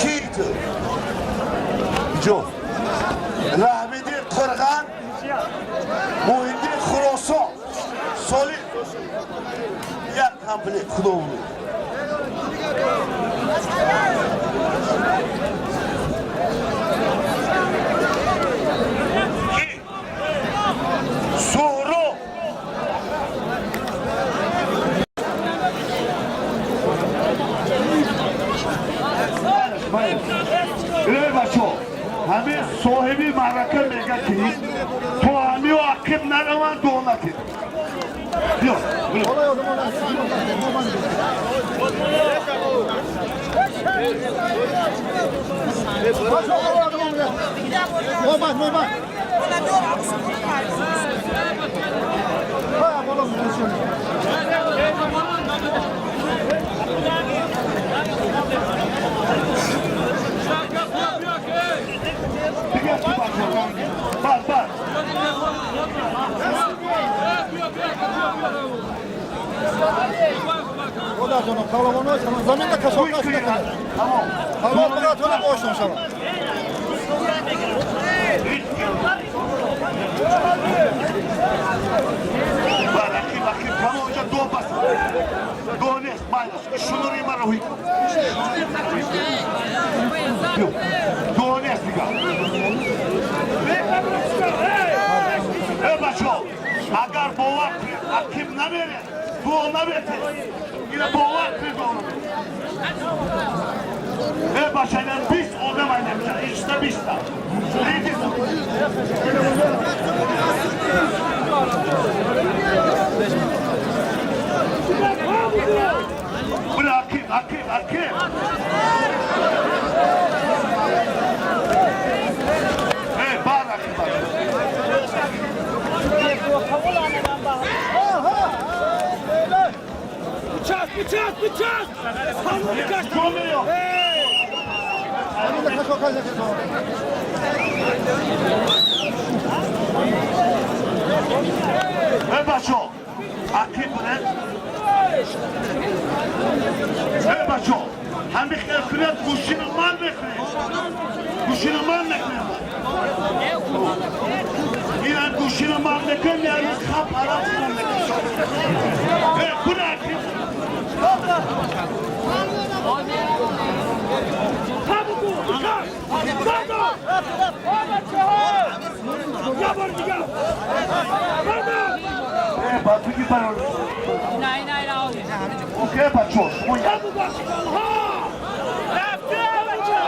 Ки ту? Ҷо Раҳмиддин Қирған, Муҳиддин Хуросон, соли як комплект, худо умед. Ки? Суҳроб. Эй бачо, ҳамин соҳиби маърака мега, ки то ҳамио ақиб нараванд, дуо накед. Биё, биё. Мобай, мобай. Ҳа, боло мерасем. Дига ки, бачо? Бар, бар. Худатон паҳлавоно заминда кашокаш накунад. Тамом. Паҳлавон фақат ошно шавад. Бар, ақиб, ақиб, тамом, инҷа дуо бас. Дуо нест, майлаш. Шунури маро ҳуй кун. Биё. Дуо нест дига. Э бачо, агар бовар кунед, ақиб намеред, дуо наметед. Ина бовар кунед, дуо наметед. Э бача, ина 20 одам айнамша, ишта 20-та. Иди. Бля, ақиб, ақиб, ақиб. Бичасп, бичасп! Ҷо Заминда кашокаш накард. Эй бачо, ақиб буред. Эй бачо, ҳами хел кунед, гӯшино ман мекунем. Гӯшино ман мекунем. Инам гӯшино ман мекунем, яъне хап араб ман мекунем. Эй, бура ақиб. Я бор дигар! Бардор! Эй, батуги барор. Окей, бачо, шумо як Табу башикалҳо! Рафта, бача!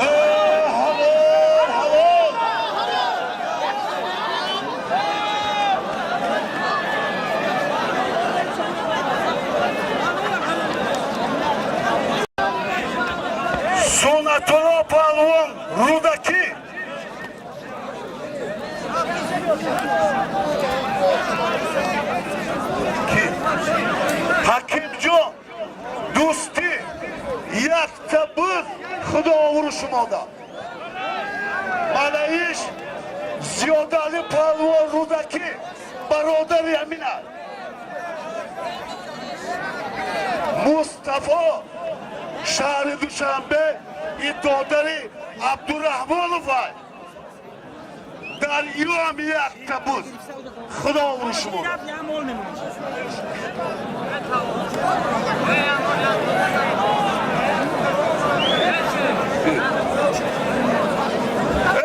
Эй, ҳалол, ҳалол. Сунатулло паҳлавон Рӯдакӣ. Ки? Ҳакимҷон, дӯстӣ якта буд, худо овуру шумода. Мана иш Зиёдали паҳлавон Рӯдакӣ бародари ҳамин аст. Мустафо шаҳри Душанбе и додари Абдураҳмонов ай. Дар ё ҳам якта буд, худо овуру шумода.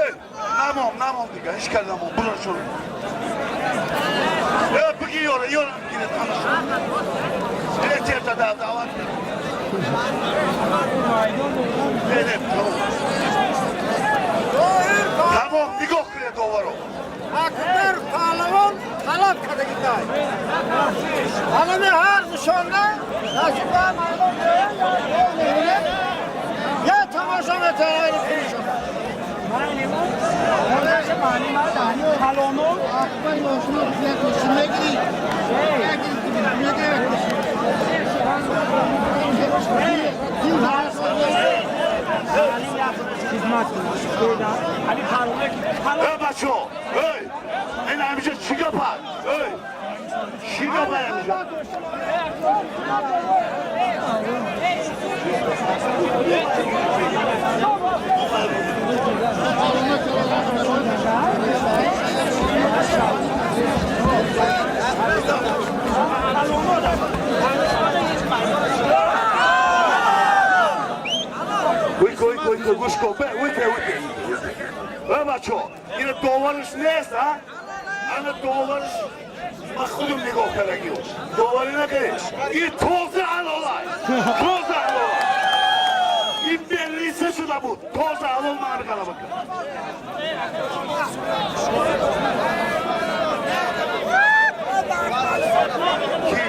Эй, намон, намон, дига ҳеч кар намон, бура шуд. Э, биги ёра, ёра гиред, ана терта да даъват. Не, не, тамом. Тамом, нигоҳ кунед доваро. Акбар паҳлавон талаб кардагитай. Ҳалами ҳар нишонда насиба майдон я тамошо метавонад пиршуда. Акбар ёшно як гӯши мегирӣ. Мегирӣ. Эй, бачо, эй, ин ҳамиҷа чӣ гап аст? Эй, чӣ гап аст ҳамиҷа? Уйко, уйко, уйко, гӯш кун, бе, уйке, уйке. Эй, бачо, ина довариш нест, а? Ана довариш ман худам нигоҳ кардагиё. Доварӣ накардед. Ин тоза ҳалолай. Тоза ҳалолай. Ин белиса шуда буд. Тоза ҳалол ман ғалаба кард. Ки?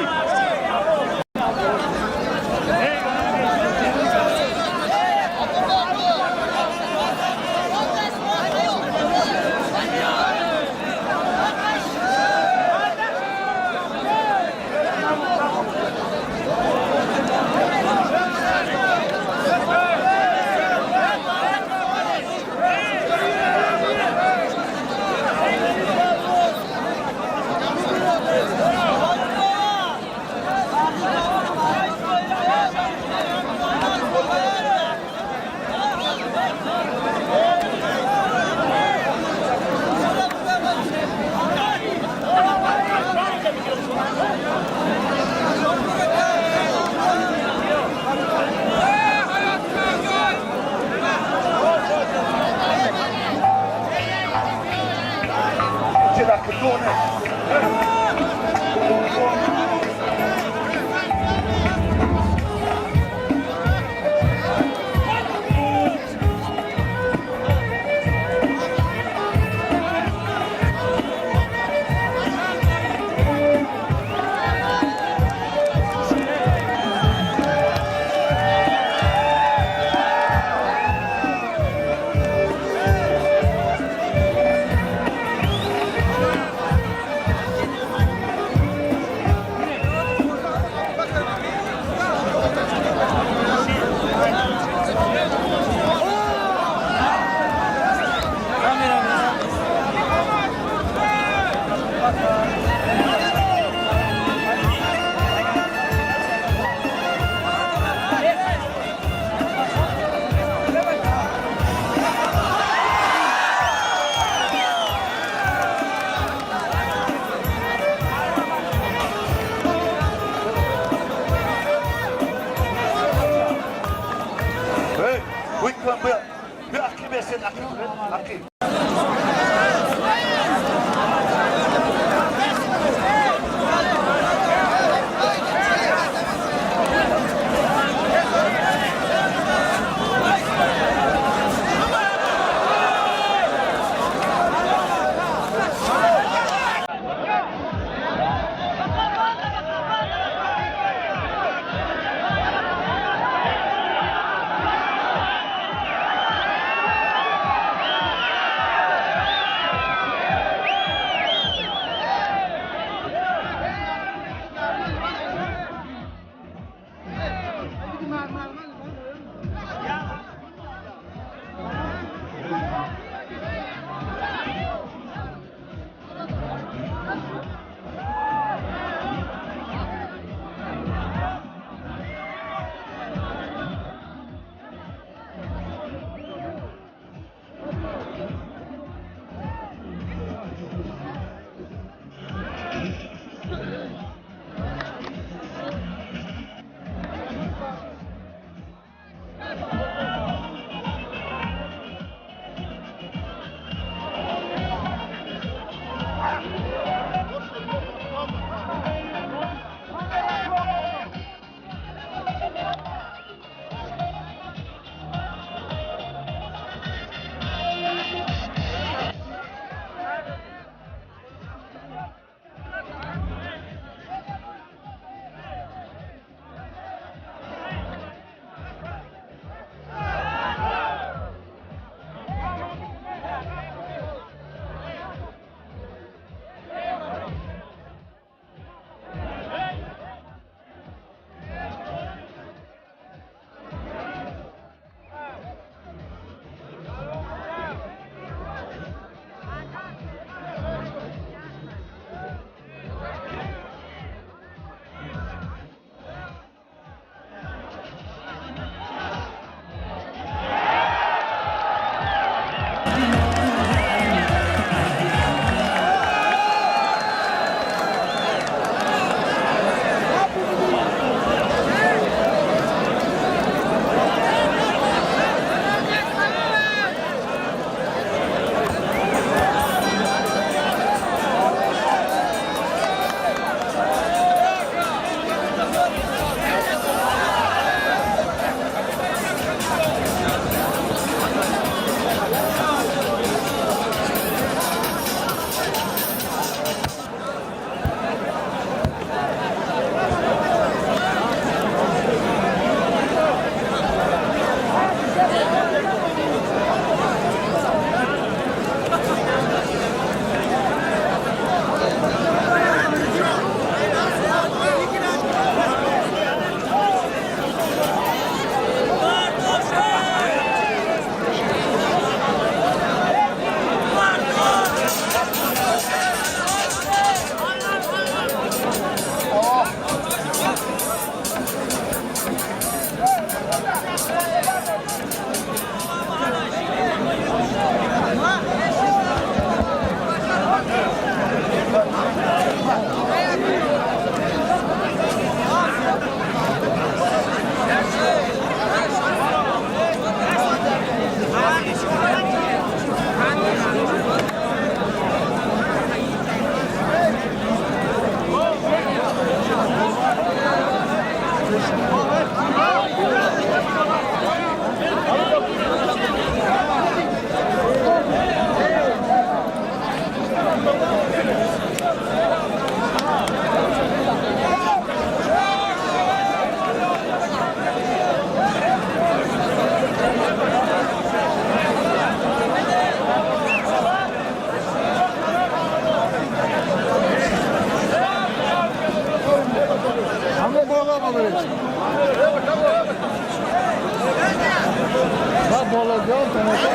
Ва болагиён тамошо.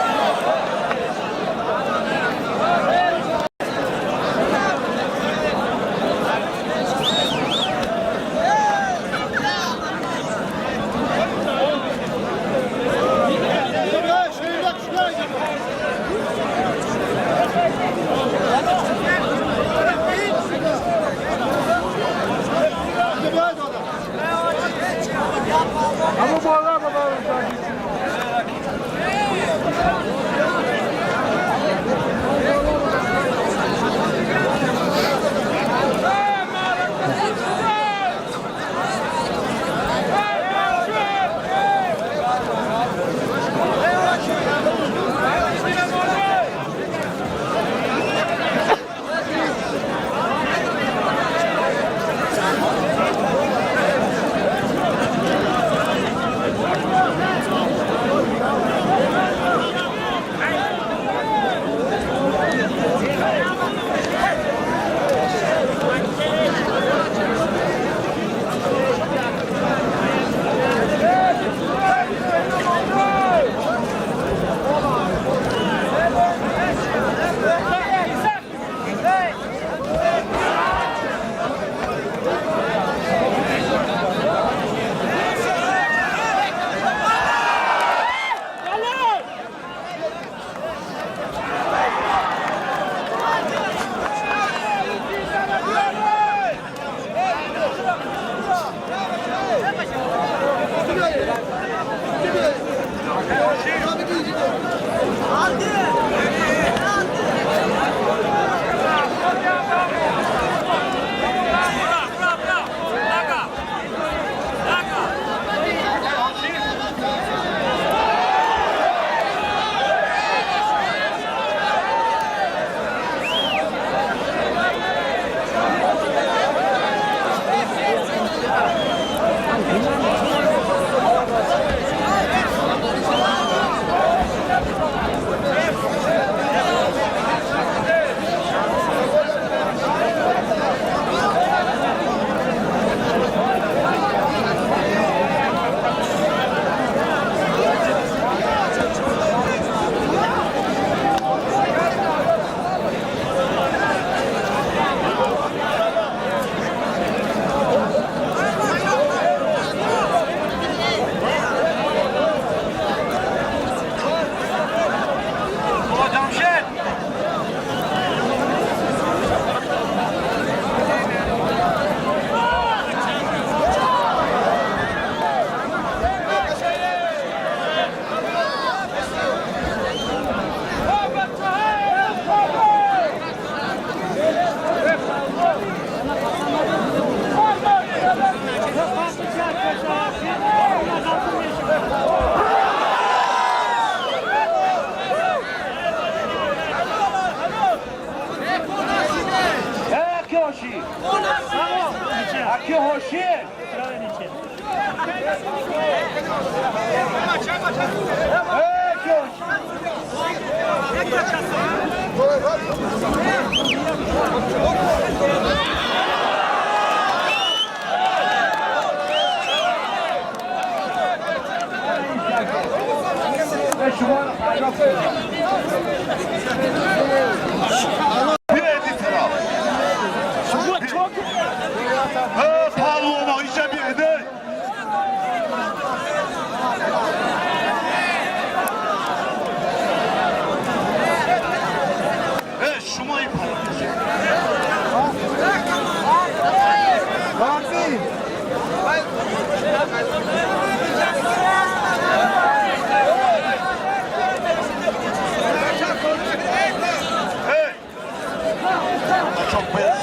Çok bes.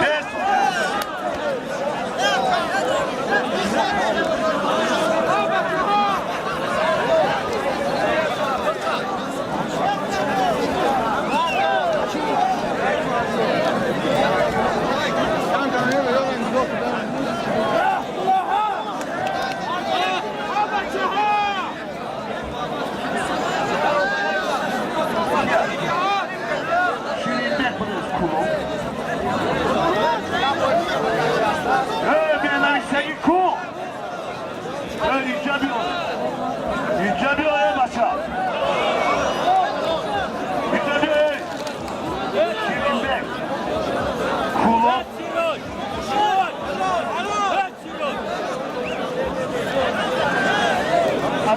Bes.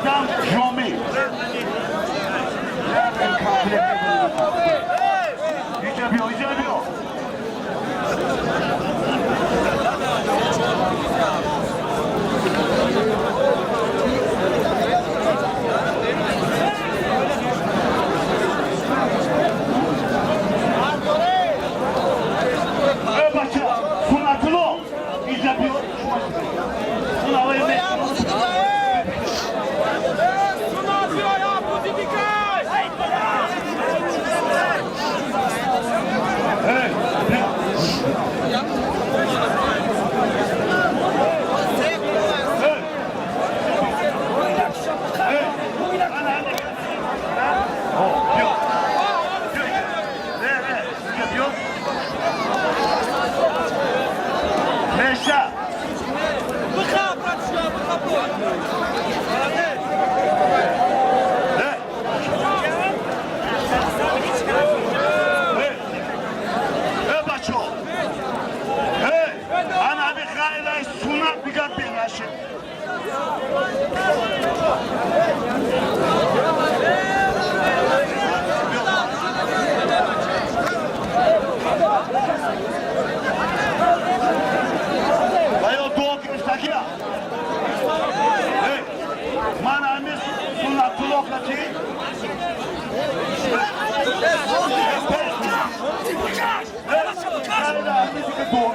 Муқаддам Ҷомӣ. Иҷа биё, иҷа биё. Э, бача, Суннатулло, иҷа биё. Сунавай. Эй, биё. Эй! Эй! Ана, ана. О, биё. Биё. Не, не, иҷа биё. Меша. Эй! Эй! Эй, бачо! Эй! Ана ҳами ғайрай суннат дигар бенашид. Ва ё дуо гирифтагия. Эй! Ман ҳами Суннатулло кати. Ғайра ҳами дига дуо.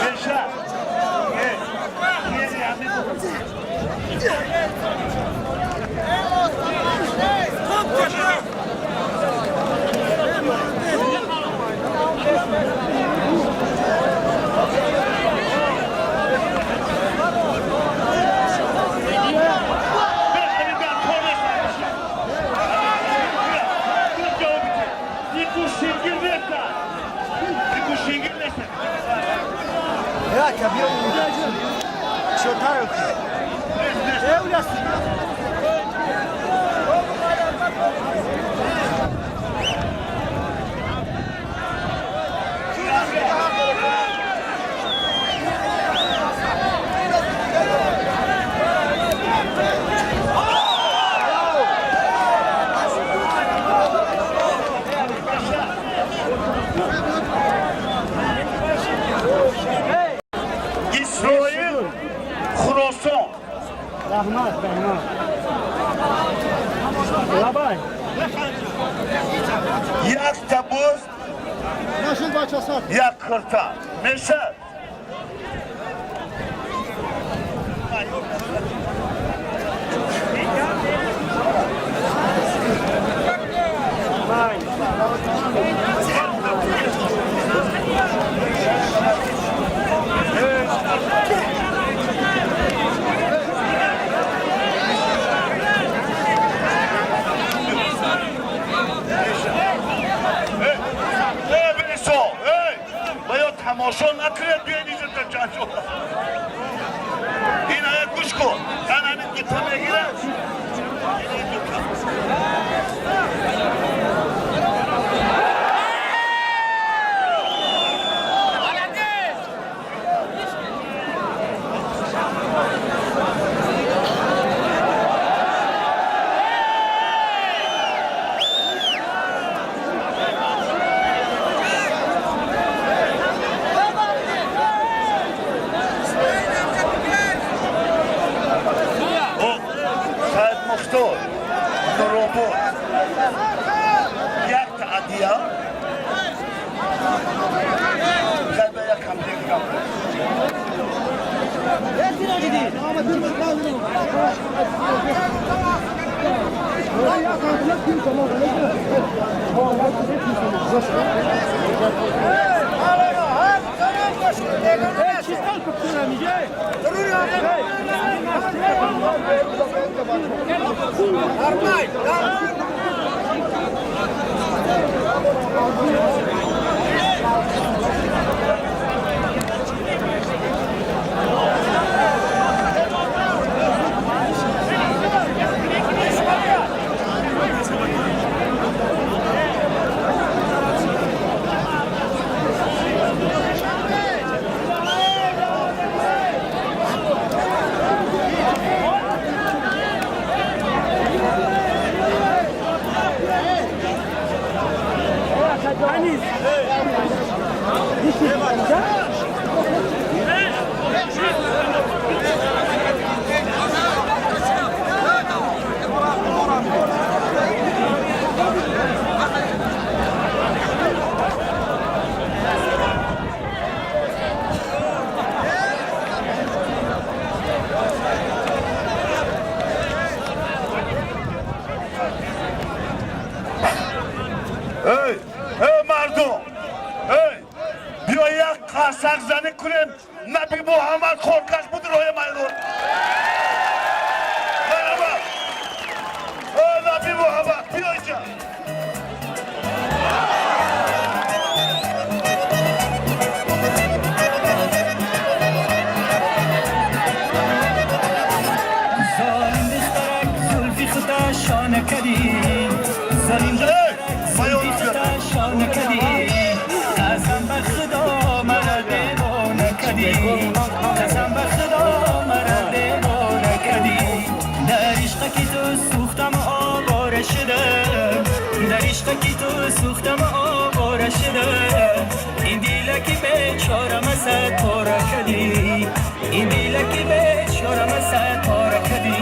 Меша. Эй, хези ҳами. Бир дар кор нест. Бир ҷавоб бите. Ин гӯштингир неста. Ин гӯштингир неста. Я биё, шотар. Нест, нест. Э, уляс. Исроил Хуросон. Раҳмат, раҳмат. Лабай. Якта буз, Нашид, бача, сар. Як кирта. Меша. Э, Бирисо, эй! Ва ё тамошо накунед. Я? Хай я комплект гап. Эй, мардум! Эй, биё як қарсакзанӣ кунем. Наби Муҳаммад хоркаш буд роҳи майдон. Марҳамат. Эй, Наби Муҳаммад, биё инҷа. ظالم دخترک زلفی خدا شانه کدی ظالم Эй, زلفی خدا شانه کدی قسم به خدا مرا دیوانه کدی قسم به خدا مرا دیوانه کدی در عشق کی تو سوختم آواره شدم در عشق کی تو سوختم آواره شدم این دیلکی بیچارم از پاره کدی این دیلکی بیچارم از پاره کدی.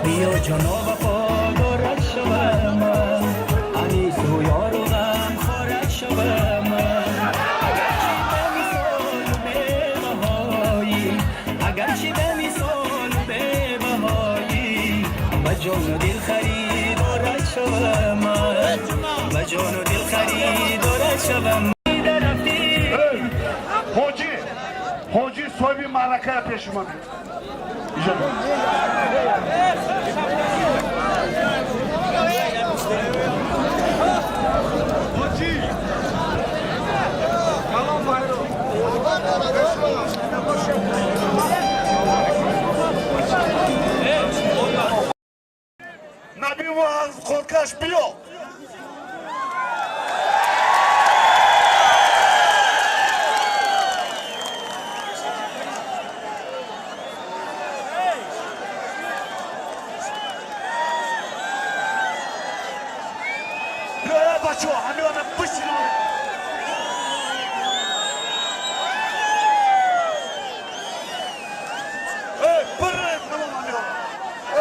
بیا جانا وفادارت شوم انیس و یار و غم خارت شوم اگرچه به مثال و بهایی به جان و دل خریدارت شوم به جان و دل خریدارت شوم. Эй, ҳоҷӣ, ҳоҷӣ соҳиби маъракая пеши ман. Инҷа. Наби Муҳаммад хоркаш биё. Биё, бачаҳо, ҳамиёна бишинон. Эй, бирре тамом ҳамиёна.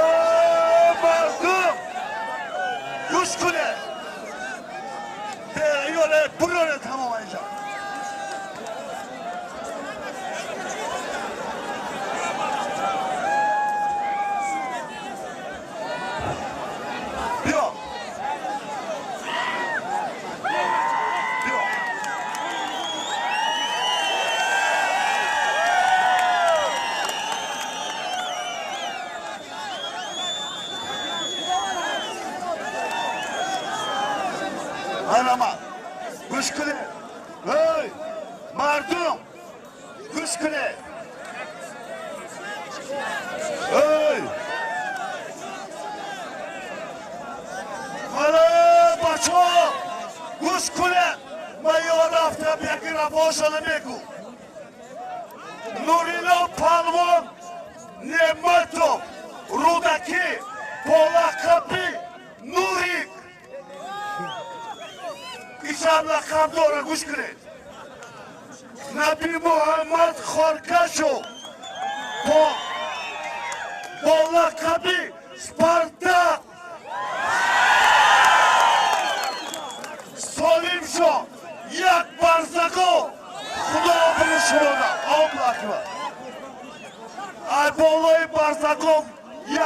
Эй, мардум! Гӯш кунед. Беёре, бироре тамом инҷа. Биё. Биё. Марҳамат. Гӯш кунед. Эй, мардум! Гӯш кунед. Эй! Мана бачаҳо, гӯш кунед. Ман ё рафтам яки рафоша намегӯ. Нурилло Палвон Неъматов Рӯдакӣ бо лақаби Нурик. Лақаб дора, гӯш кунед. Наби Муҳаммад Хоркашов бо лақаби Спартак. Солим шо, як барзагов, Худо обрӯ шумода. Аллоҳу акбар. Ай болои барзагов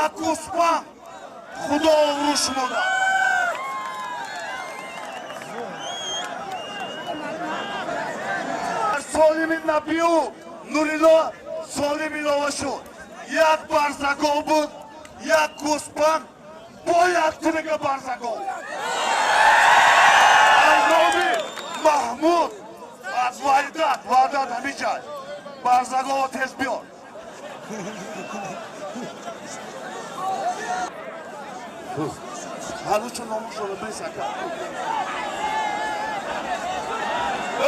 як гӯспанд, Худо обрӯ шумода. Солими Набиу Нурилло солим илова шуд. Як барзагов буд, як гӯспанд, бо як дига барзагов. Аз номи Маҳмуд аз Ваҳдат, Ваҳдат ҳамиҷай. Барзагово тез биёр. Ҳанӯз номушонро бесака.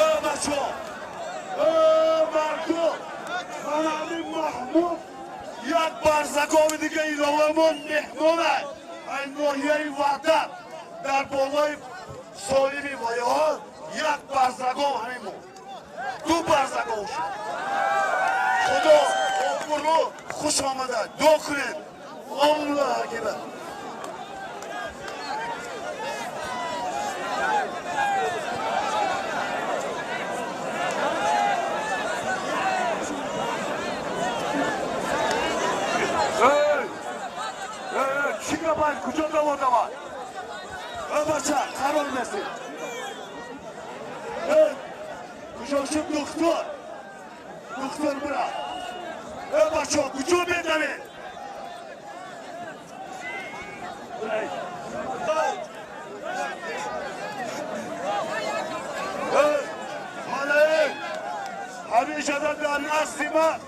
Э бачо, э мардум, ман ҳамин Маҳмуд як барзагови дига иловамон меҳмона ай ноҳияи Ваҳдат дар болои солими вояҳо як барзагов ҳамин буд. Ду барзагов шуд. Худо обрӯ хуш омада. Дуо кунед. Аллоҳу акбар. Чӣ гапай? Куҷо даво давад? Э бача, қарор месед. Э, куҷо шуд духтур? Духтур бира. Э бачо, куҷо медавед? Мана ҳамешада дар назди ман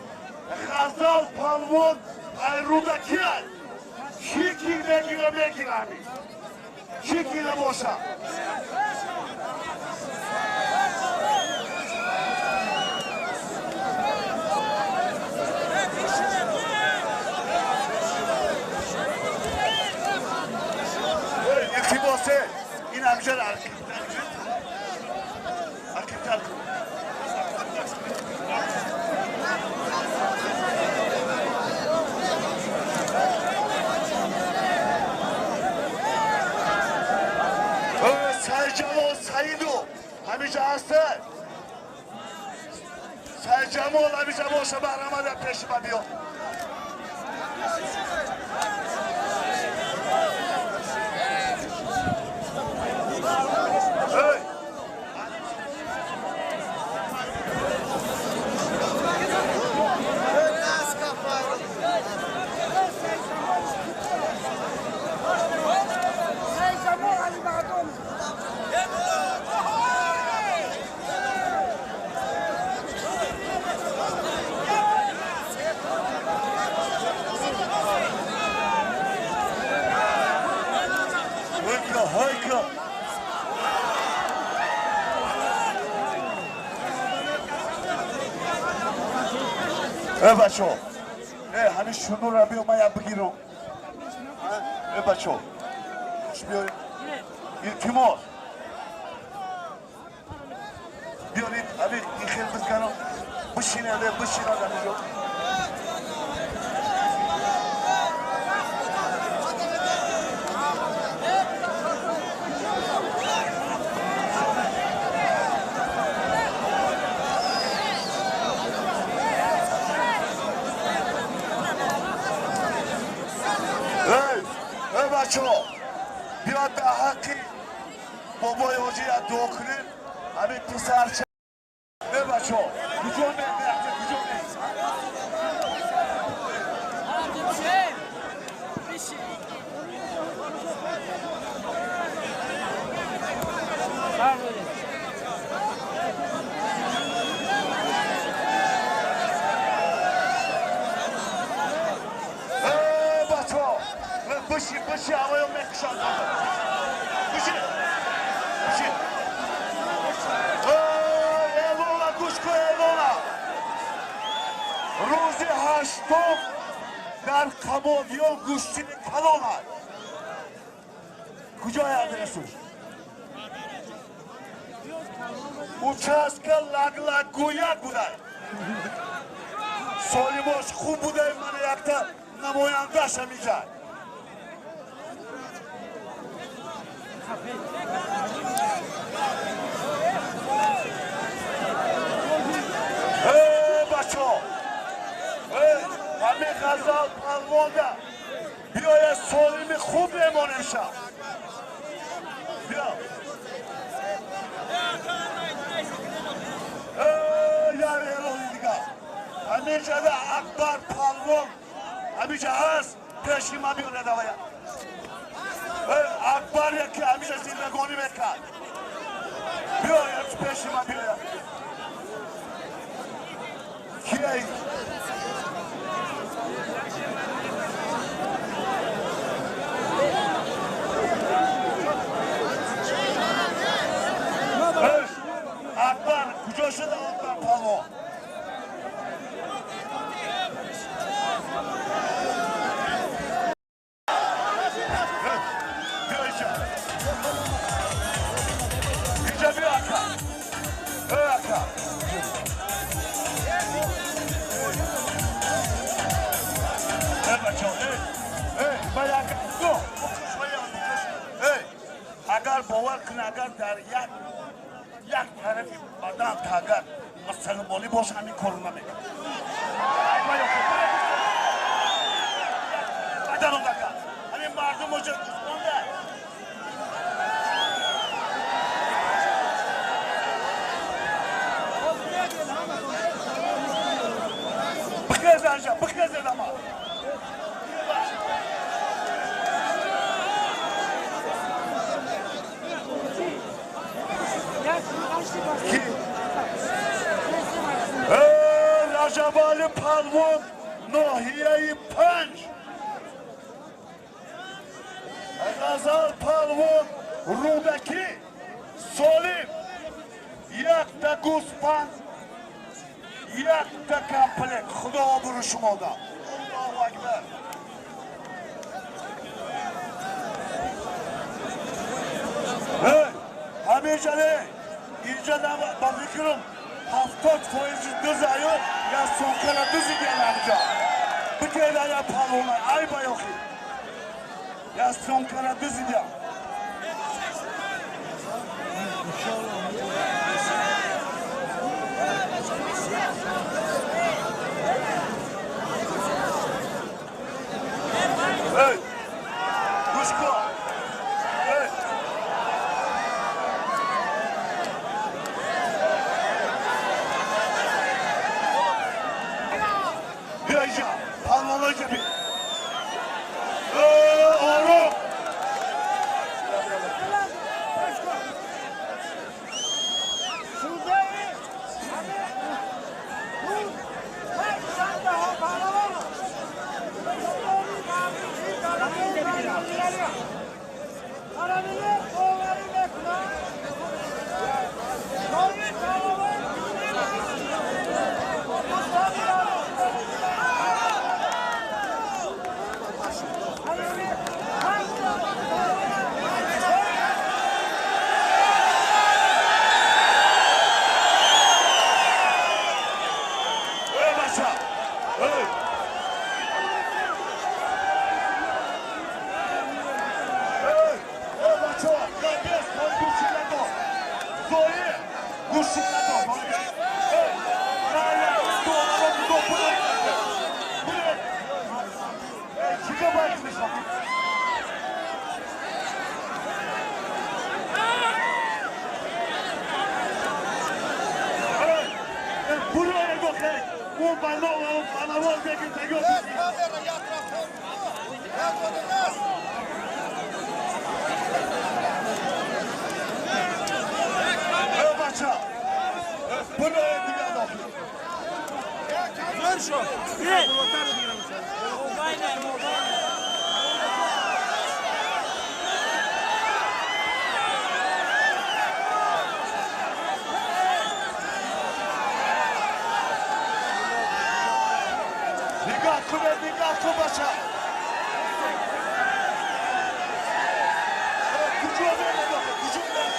Ғазал палвон айрудакиай. Чӣ ки мегира, мегира ҳамин. Чӣ ки набоша. Илтимосе, ин ҳамҷа ақибтар кун. Сайҷамол Саиду ҳамиҷа ҳаста? Сайҷамол ҳамиҷа боша, баҳрамада пеши ма биё. Эй! Hayka, hayka. Э бачо, э ҳамин шунура биё, ман як бигирам. Э бачо, биёред. Илтимос. Биёред, ҳамин ин хел бизганам. Бишинед, бишинед ҳаминҷо. Эй, бачо, биёд дар ҳаққи бобои ҳоҷӣ як дуо кунем. Ҳамин писарча. Э бачо, куҷо мерафте, куҷо меи? Э бачо, биши, биши, ҳавоё мекушад. Биши, биши. Элона, гӯш кун, Элона. Рӯзи ҳаштум дар Қабодиён гӯштини калон аст. Куҷои адресуш? Участка лаг-лаг-гӯяк будай. Солимош хуб будай, мана якта намояндааш ҳамиҷа. Бачо, ҳамин Ғазал палвонда биёя, солими хуб мемонем шаб. Биё. Яр эрони дигар. Ҳамиҷада Акбар палвон ҳамиҷа ҳаст, пеши ма биёнад авая. Акбар яке ҳамиҷа зиндагонӣ мекард. Биёяд пеши ма, биёяд. Кияй? Акбар куҷо шуда, Акбар палвон? Биё инҷа. Инҷа биё, ака. Эй, ака. Эй, бачаҳо, эй, эй, ба як ду, букуш, букуш. Эй, агар бовар кунӣ, агар дар як тарафи бадан агар мусалмонӣ боша, ҳамин корро намекунад. Ай, ба ёхо, баданом ака. Ҳамин мардум оҷа гӯспонда. Бихез анҷа, бихезед ама. Ки? Раҷабали палвон, ноҳияи 5. Ғазал палвон, Рӯдакӣ, солим, якта гӯспанд, якта комплект. Худо обрӯ шумо дад. Аллоҳу акбар. Эй, ҳамеша не, инҷа ба фикрам 70 фоизи дузаю я сумкара дузидиан ҳамҷа. Бикеда я палвона, ай ба ёхи. Я сумкара дузидиан. Эй, гӯш кун. Эй. Биё инҷа, палвона инҷа биё. Эй, ором. Эй, бача. Эй. Эй, эй, бача, капец, ой, гӯши надор. Зои, гӯши надор. Эй, на, ду, ду, ду, ду, ду. Эй, чӣ бояд мешавад? Эй, эй, буро дохе. Он бано, он палавон бегир, бегир. Эй, бача. Буро дигар дохил. Нигоҳ кунед, нигоҳ кун, бача. Куҷо меред охе? Куҷо меред?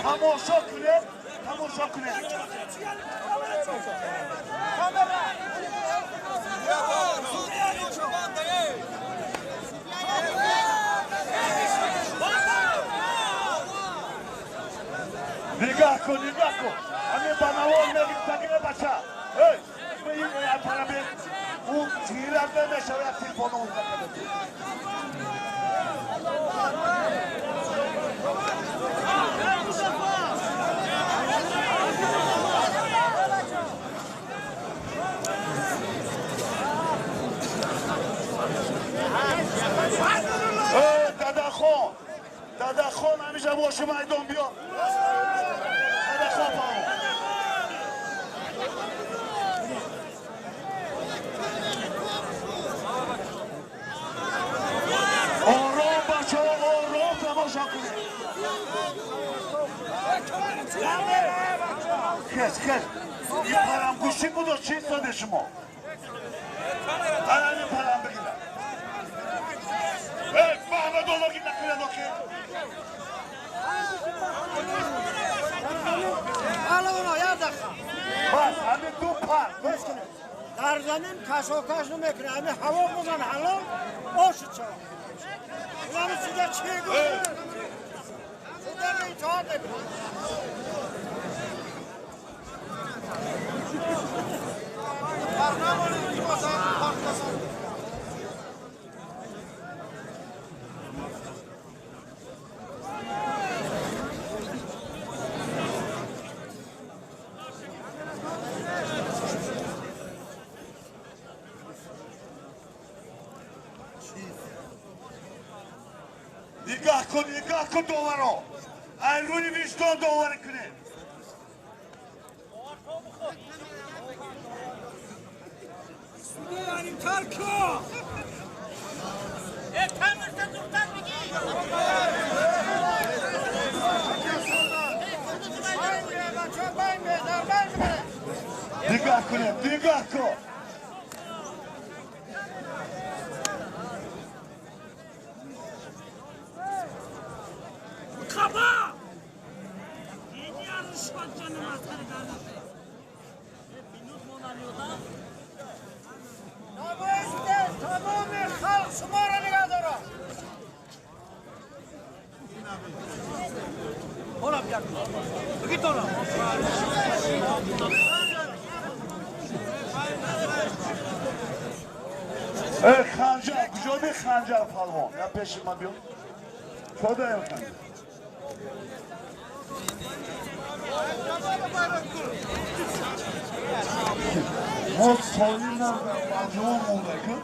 Тамошо кунед, тамошо кунед. Нигоҳ кун, нигоҳ кун. Ҳамин ба навор мегиртагире бача. Эй, ӯ тират намешавад, телефон онга кадад. Дадахон, Дадахон ҳамеша боши майдон биё. Дадахон паҳлавон. Ором бачаҳо, ором тамошо кунед. Хез, хез. Ин парамгӯшӣ буду чӣ соде шумо? Ана ин парам бигирам. Эй, Маҳмадулло ки накунад охи. Бас, ҳамин ду пар. Дар замин кашокаш намекунад, ҳамин ҳаво бозан ҳалол ошид шавад. Ҳамин суда чӣ гӯяд? Суда итоат мекунад. Нигоҳ кун, нигоҳ кун доваро. Ай рӯи виҷдон доварӣ кунед. Нигоҳ кунед, нигоҳ кун. Тамоми халқ шуморо нигоҳ дорад. Эй, ханҷар, куҷо би ханҷар палвон? Я пеши ман биё. Чо даем ханҷар? Мо солим маҷмӯъ монда ку.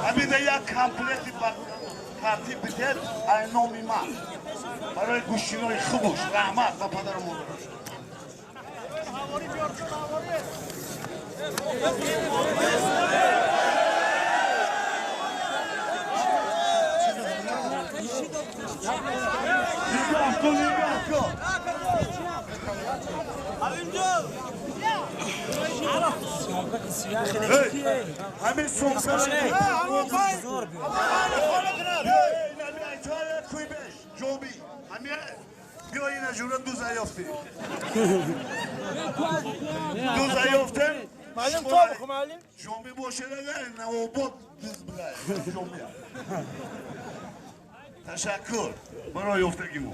Ҳамида як комплекти ба тартиб бидед, ай номи ман. Барои гӯштинои хубуш, раҳмат ба падару модараш. Нигоҳ кун, нигоҳ кун. Ҳамин сумка ҷоби ҳамин биё ина ҷура дуза ёфтӣ. Дуза ёфтем. Ҷоми бошед агар навобод дуз билай. Ҷоми. Ташаккур барои ёфтагимо.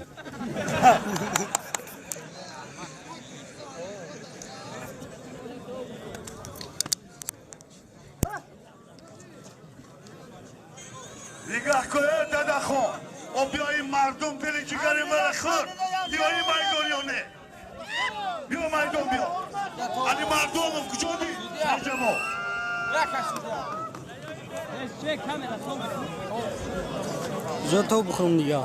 Нигоҳ кун, Дадахон. О биёи мардум дили ҷигари мара хӯрд. Биёи майдон ё не? Биё майдон биё. Али Мардонов куҷо ди? Сарҷамо. Зуд то бихӯрам дига.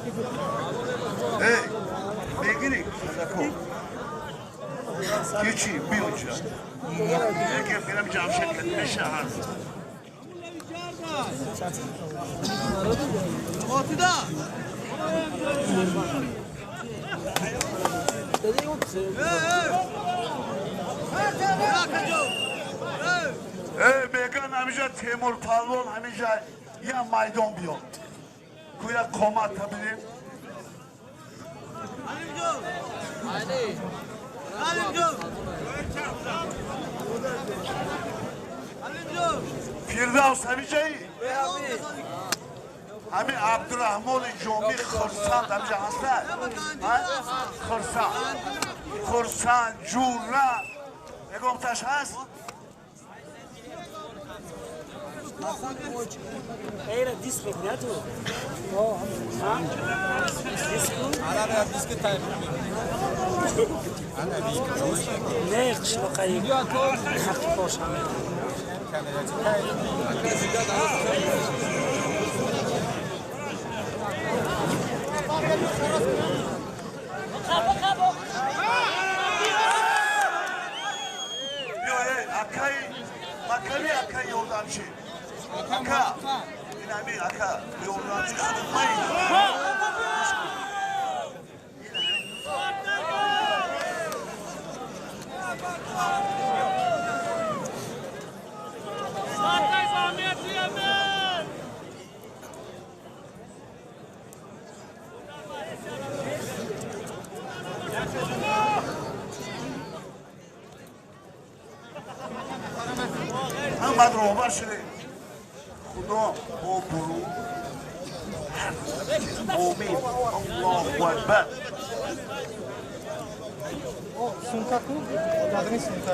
Эй, мегири, садако. Ки чи, биё инҷа. Яке бирам Ҷамшед кад меша ҳаст. Эй, меган ҳаминҷа Темур Палвон ҳаминҷа я майдон биёд. Куя қомат табинем. Фирдавс ҳаминҷаи? Ҳамин Абдураҳмони Ҷомӣ Хурсанд ҳаминҷа ҳастад? Хурсанд. Хурсанд, Ҷура. Ягонташ ҳаст? Era disco, né, tu? Disco? Не, қишлоқаи ҳаққи бошам. Ё, эй, акаи, макали акаи ёрдамчи. Ака, инами ака, ёрдамчи худмай. Ҳамад роҳбар шудем. Худо обрӯ, омин, Аллоҳу акбар. Сумка ку? Ладни сумка.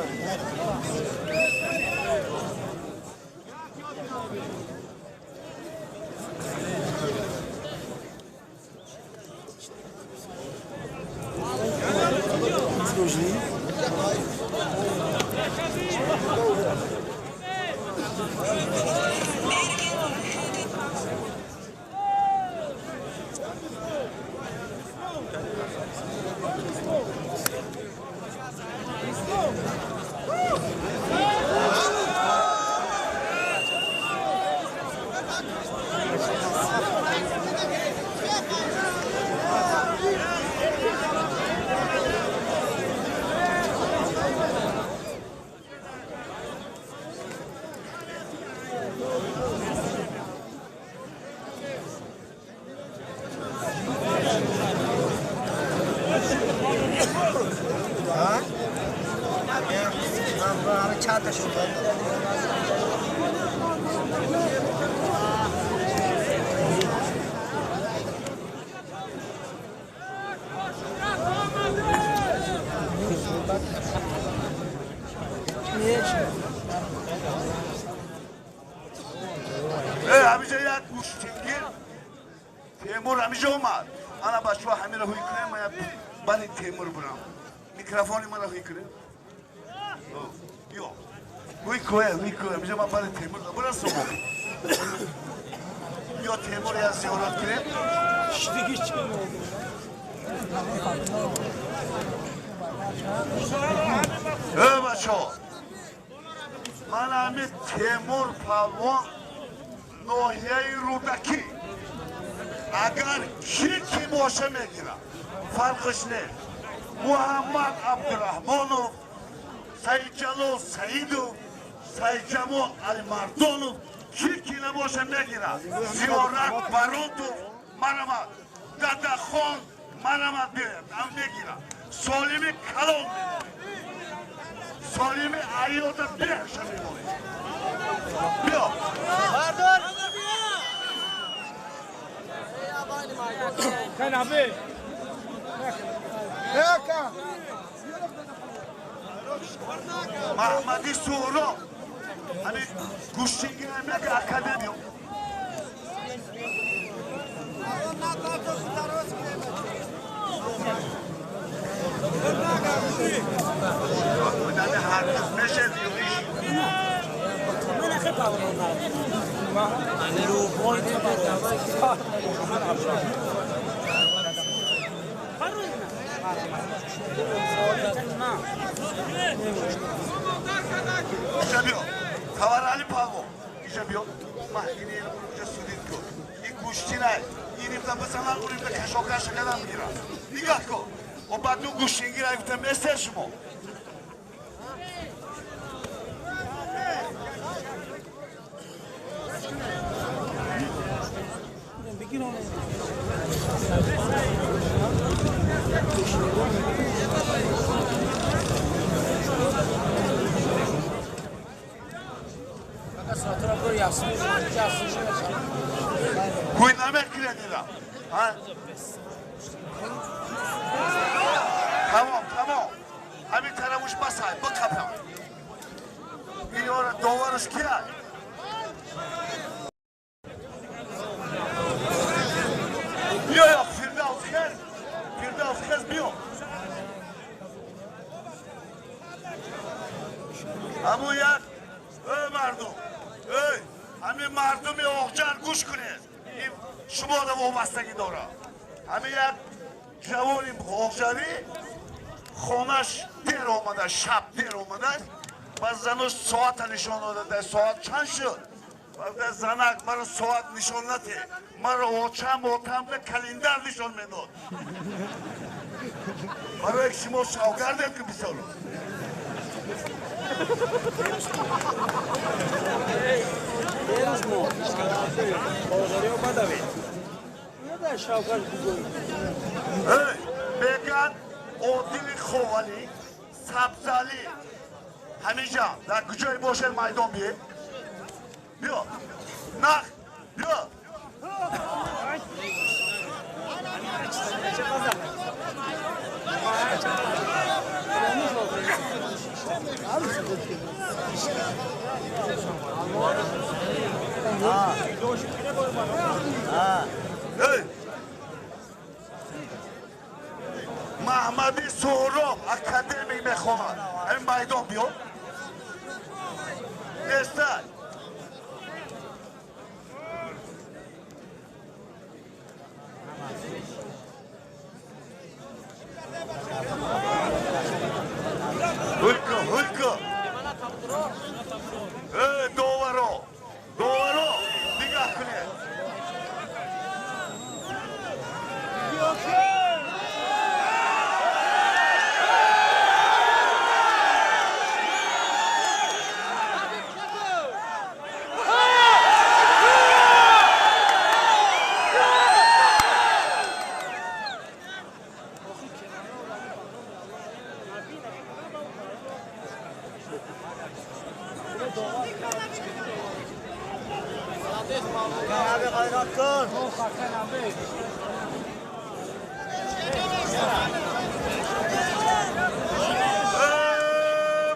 Эй, ҳаминҷа як гӯштингир Темур ҳаминҷа омад. Ана бачаҳо ҳаминро ҳуй кунем, ман бали Темур бурам. Микрофони маро ҳуй кунем. Ё. Ҳуй кӯе, ҳуй кӯе. Ҳаминҷа ман бали Темур бурам субҳ. Ё Темур я зиёрат кунем. Эй, бачаҳо. Ман ҳамин Темур Палвон ноҳияи Рӯдакӣ. Агар ки ки боша мегирам, фарқш нест. Муҳаммад Абдураҳмонов, Саидҷалол Саидов, Саидҷамол Алимардонов, ки ки набоша мегирам. Зиёрат Баротов марамад, Дадахон марамад биёяд, ам мегирам. Солими калон мемонед, Солими аёда беҳша мемонед. Биё. Маҳмади Суҳроб ҳамин гӯштингирам як академия. ҳар рӯз мешед ё иш? Инҷа биё. Таварали палвон. Инҷа биё. Ма ини инҷа судид кун. Ин гӯштӣ най. Ин имда бизанан, он имда кашокаша кадан мегирам. Нигоҳ кун. О баъд ду гӯштингир гуфтам местер шумо. Ҳуй намекунед ира. Тамом, тамом. Ҳамин тарафуш басай, бикапам. Инора довараш кия? Биё, ё Фирдавс хез. Фирдавс хез биё. Ҳамун як эй мардум, эй, ҳамин мардуми Оғҷар гӯш кунед. Ин шуморо вобастагӣ дорад. Ҳамин як ҷавони Оғҷарӣ хонаш дер омада, шаб дер омадааст. Ба занаш соата нишон дода, соат чанд шуд? Баъд занак маро соат нишон наде. Маро очам отамда календар нишон медод. Барои шумо шавгардем ки бисёр. Эй, мегӯянд Одили Ховалӣ, Сабзалӣ ҳаминҷа дар куҷое бошед майдон биед. Биё. Нах, биё. Эй! Маҳмади Суҳроб академик мехонад. Ҳамин майдон биё. Нестай. Ҳуйко, ҳуйко. Эй, доваро, доваро, нигоҳ кунед.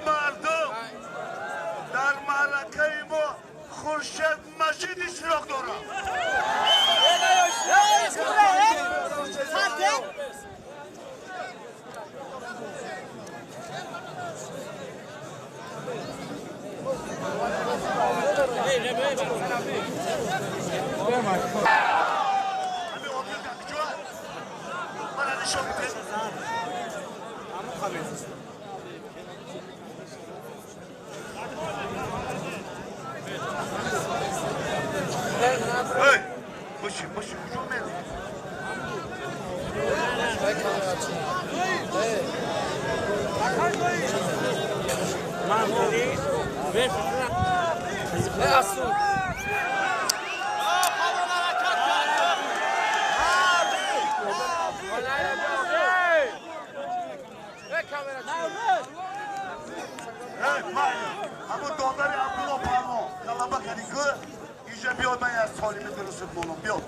Мардум, дар маъракаи мо Хуршед Маҷид иштирок дорад. Ҳамин одил дар куҷо аст? Мара нишон бидед. Эй, боши, боши, куҷо мерӣ? Эй, майли, ҳамун додари Абдулло Палвон ғалаба кардӣ ку? Инҷа биёд, ман як солими дурустат монам, биёд.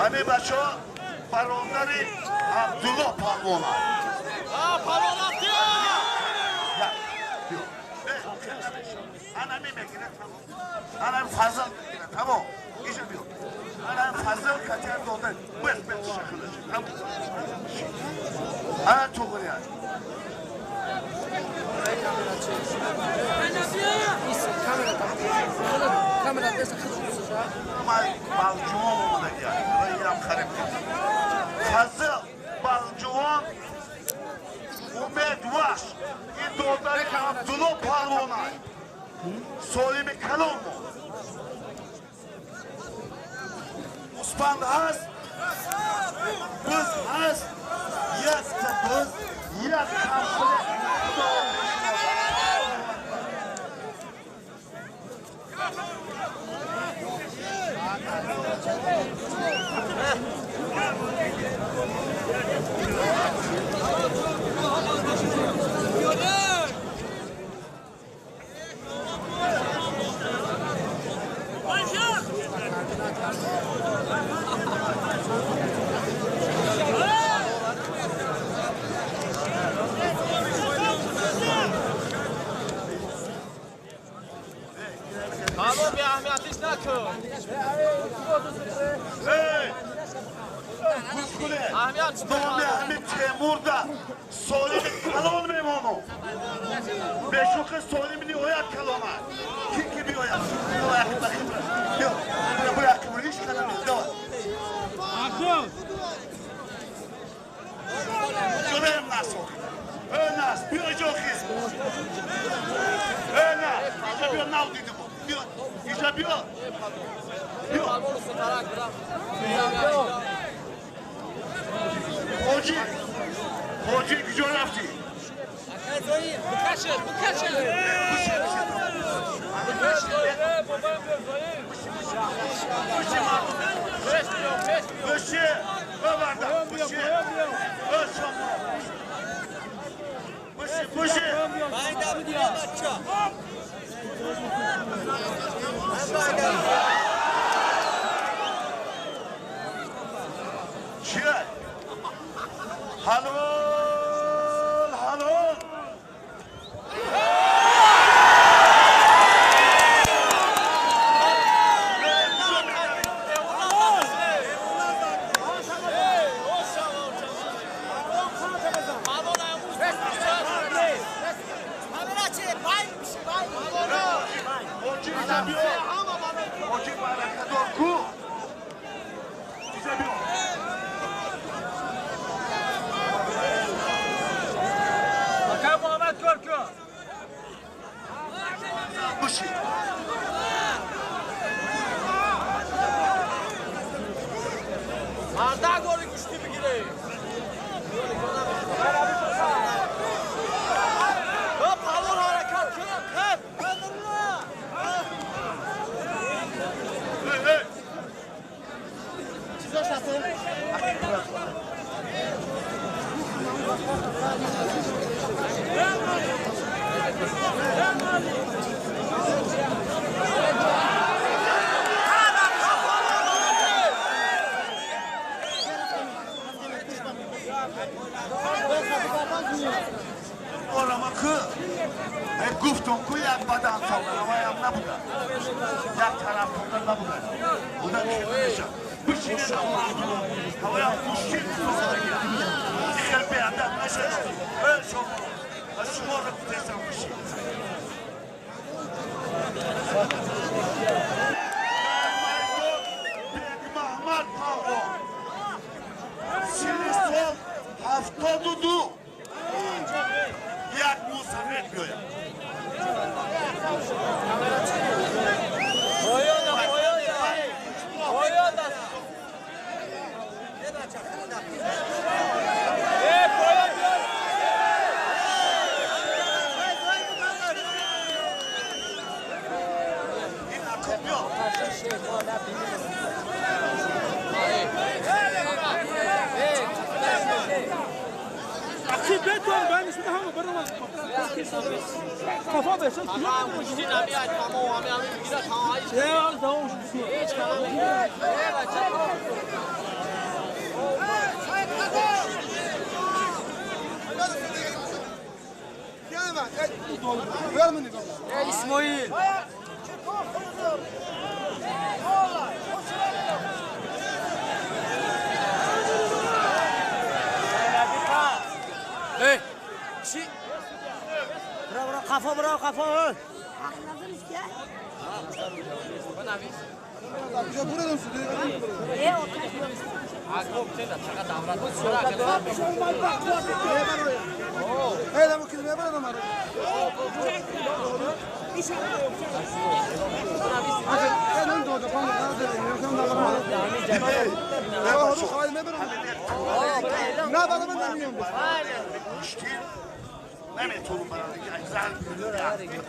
Ҳамин бачаҳо бародари Абдулло Палвонанд. Анами мегирад, тамом. Анами Фазл мегирад, тамом. Инҷа биёд. Анами Фазл катиар дода, бес бес шакилаш, тамом. Ана туғри аст. Ман балҷувон омадагиам. Инам хариб кардам. Абдулло палвона солими калон мо. Гӯспанд ҳаст, биз ҳаст, якта биз, як комплект. Номи ҳами Темурда солими калон мемонум. Бешухи солими ниҳоят калон аст. Ки ки биёяд? Биё, бура акибур, ҳеч калам нест. Давай. Ҷураем нас охир. Э нас, биё иҷо хиз. Э нас, иҷа биё нав дидимо. Биё, иҷа биё. Биё. Хоҷи, хоҷи куҷо рафтӣ? Биши, баварда, биши. Шомо. Биши, биши. Чия? Ҳалол, ҳалол. Хоҷи баракадор ку? Иҷа биё. Биши. Гуфтум ку як бадан сокунаваям набуда, як тарафдорда набуда. Буда меша. Бишинед ҳаваям мушкил созадагия. Хел беадаб нашед. Э шомо, аз шуморо гуфтесам бишин. Бегмаҳмад палвон синни сол 72, як мусафед биёяд. İsmail. Hey. Bırak bırak kafa bırak kafa. نمیتونم برای دیگه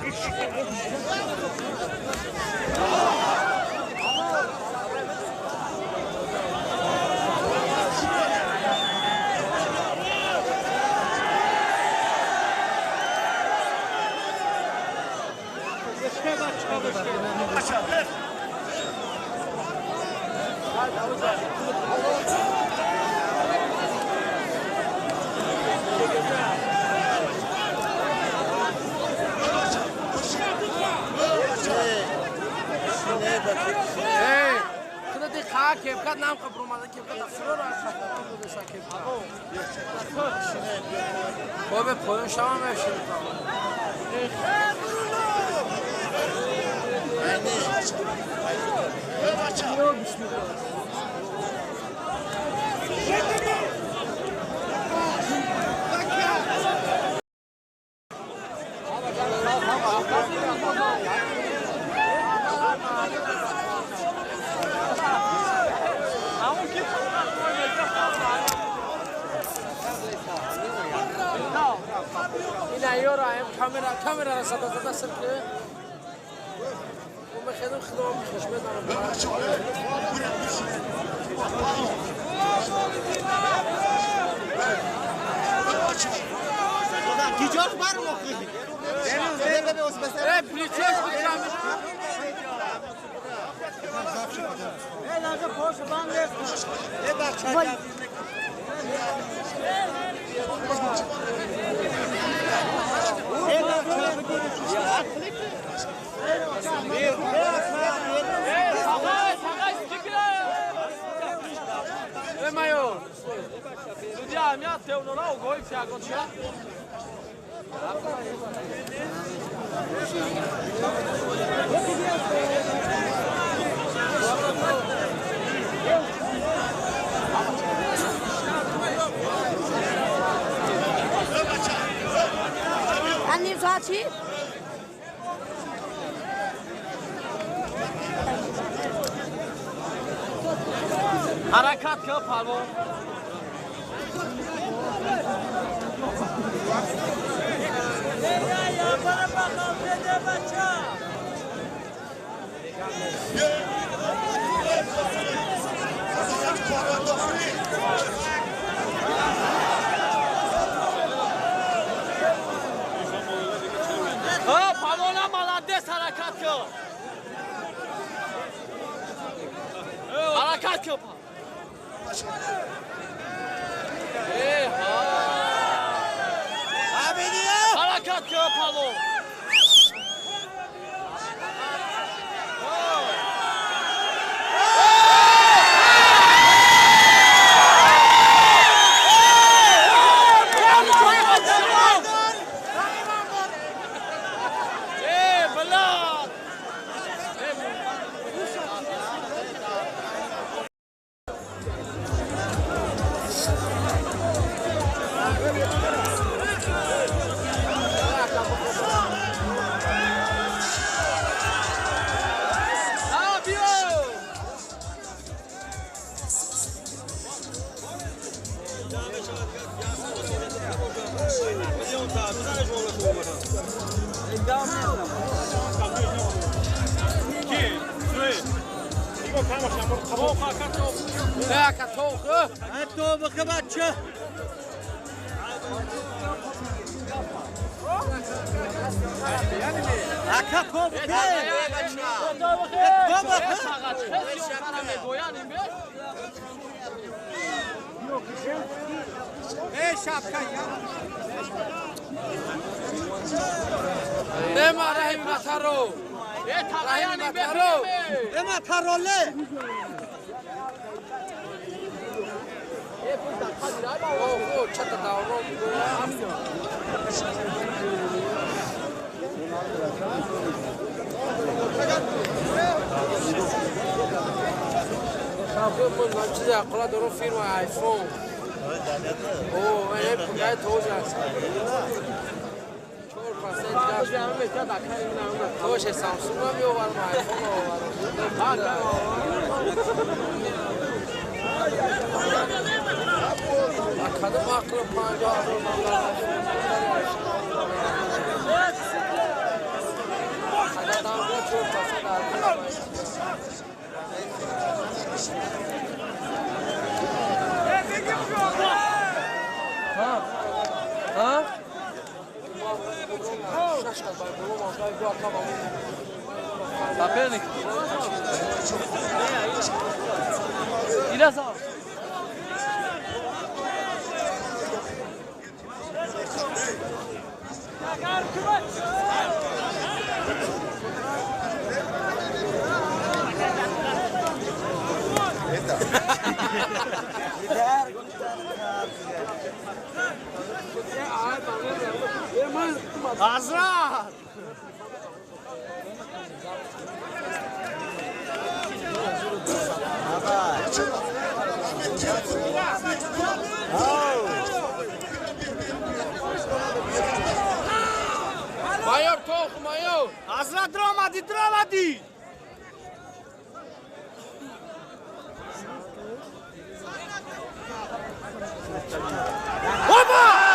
حرکت که پلو پلونا مالادس حرکت که حرکت که حرکت که پلو Чизи ақла дорам фирма айфон. О, ин пулай тоже аст. 4% тоже Samsung ам меоварам, айфон оварам. Кадом ақлам 50 000 доллар. Соперник. Иляза. Азрат! Майор, тоху, майор! Азрат, дромади, дромади! Опа!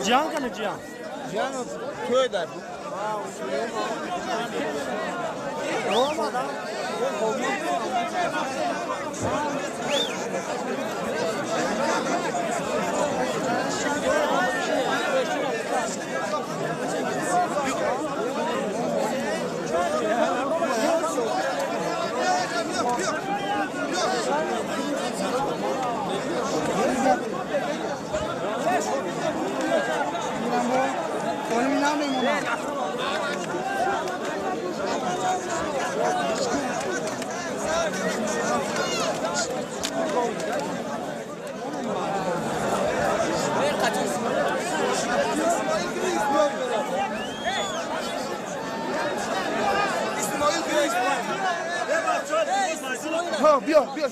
Jiyan kanı Jiyan. Jiyan köyde. Olmadan. بیا بیا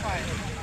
Hey,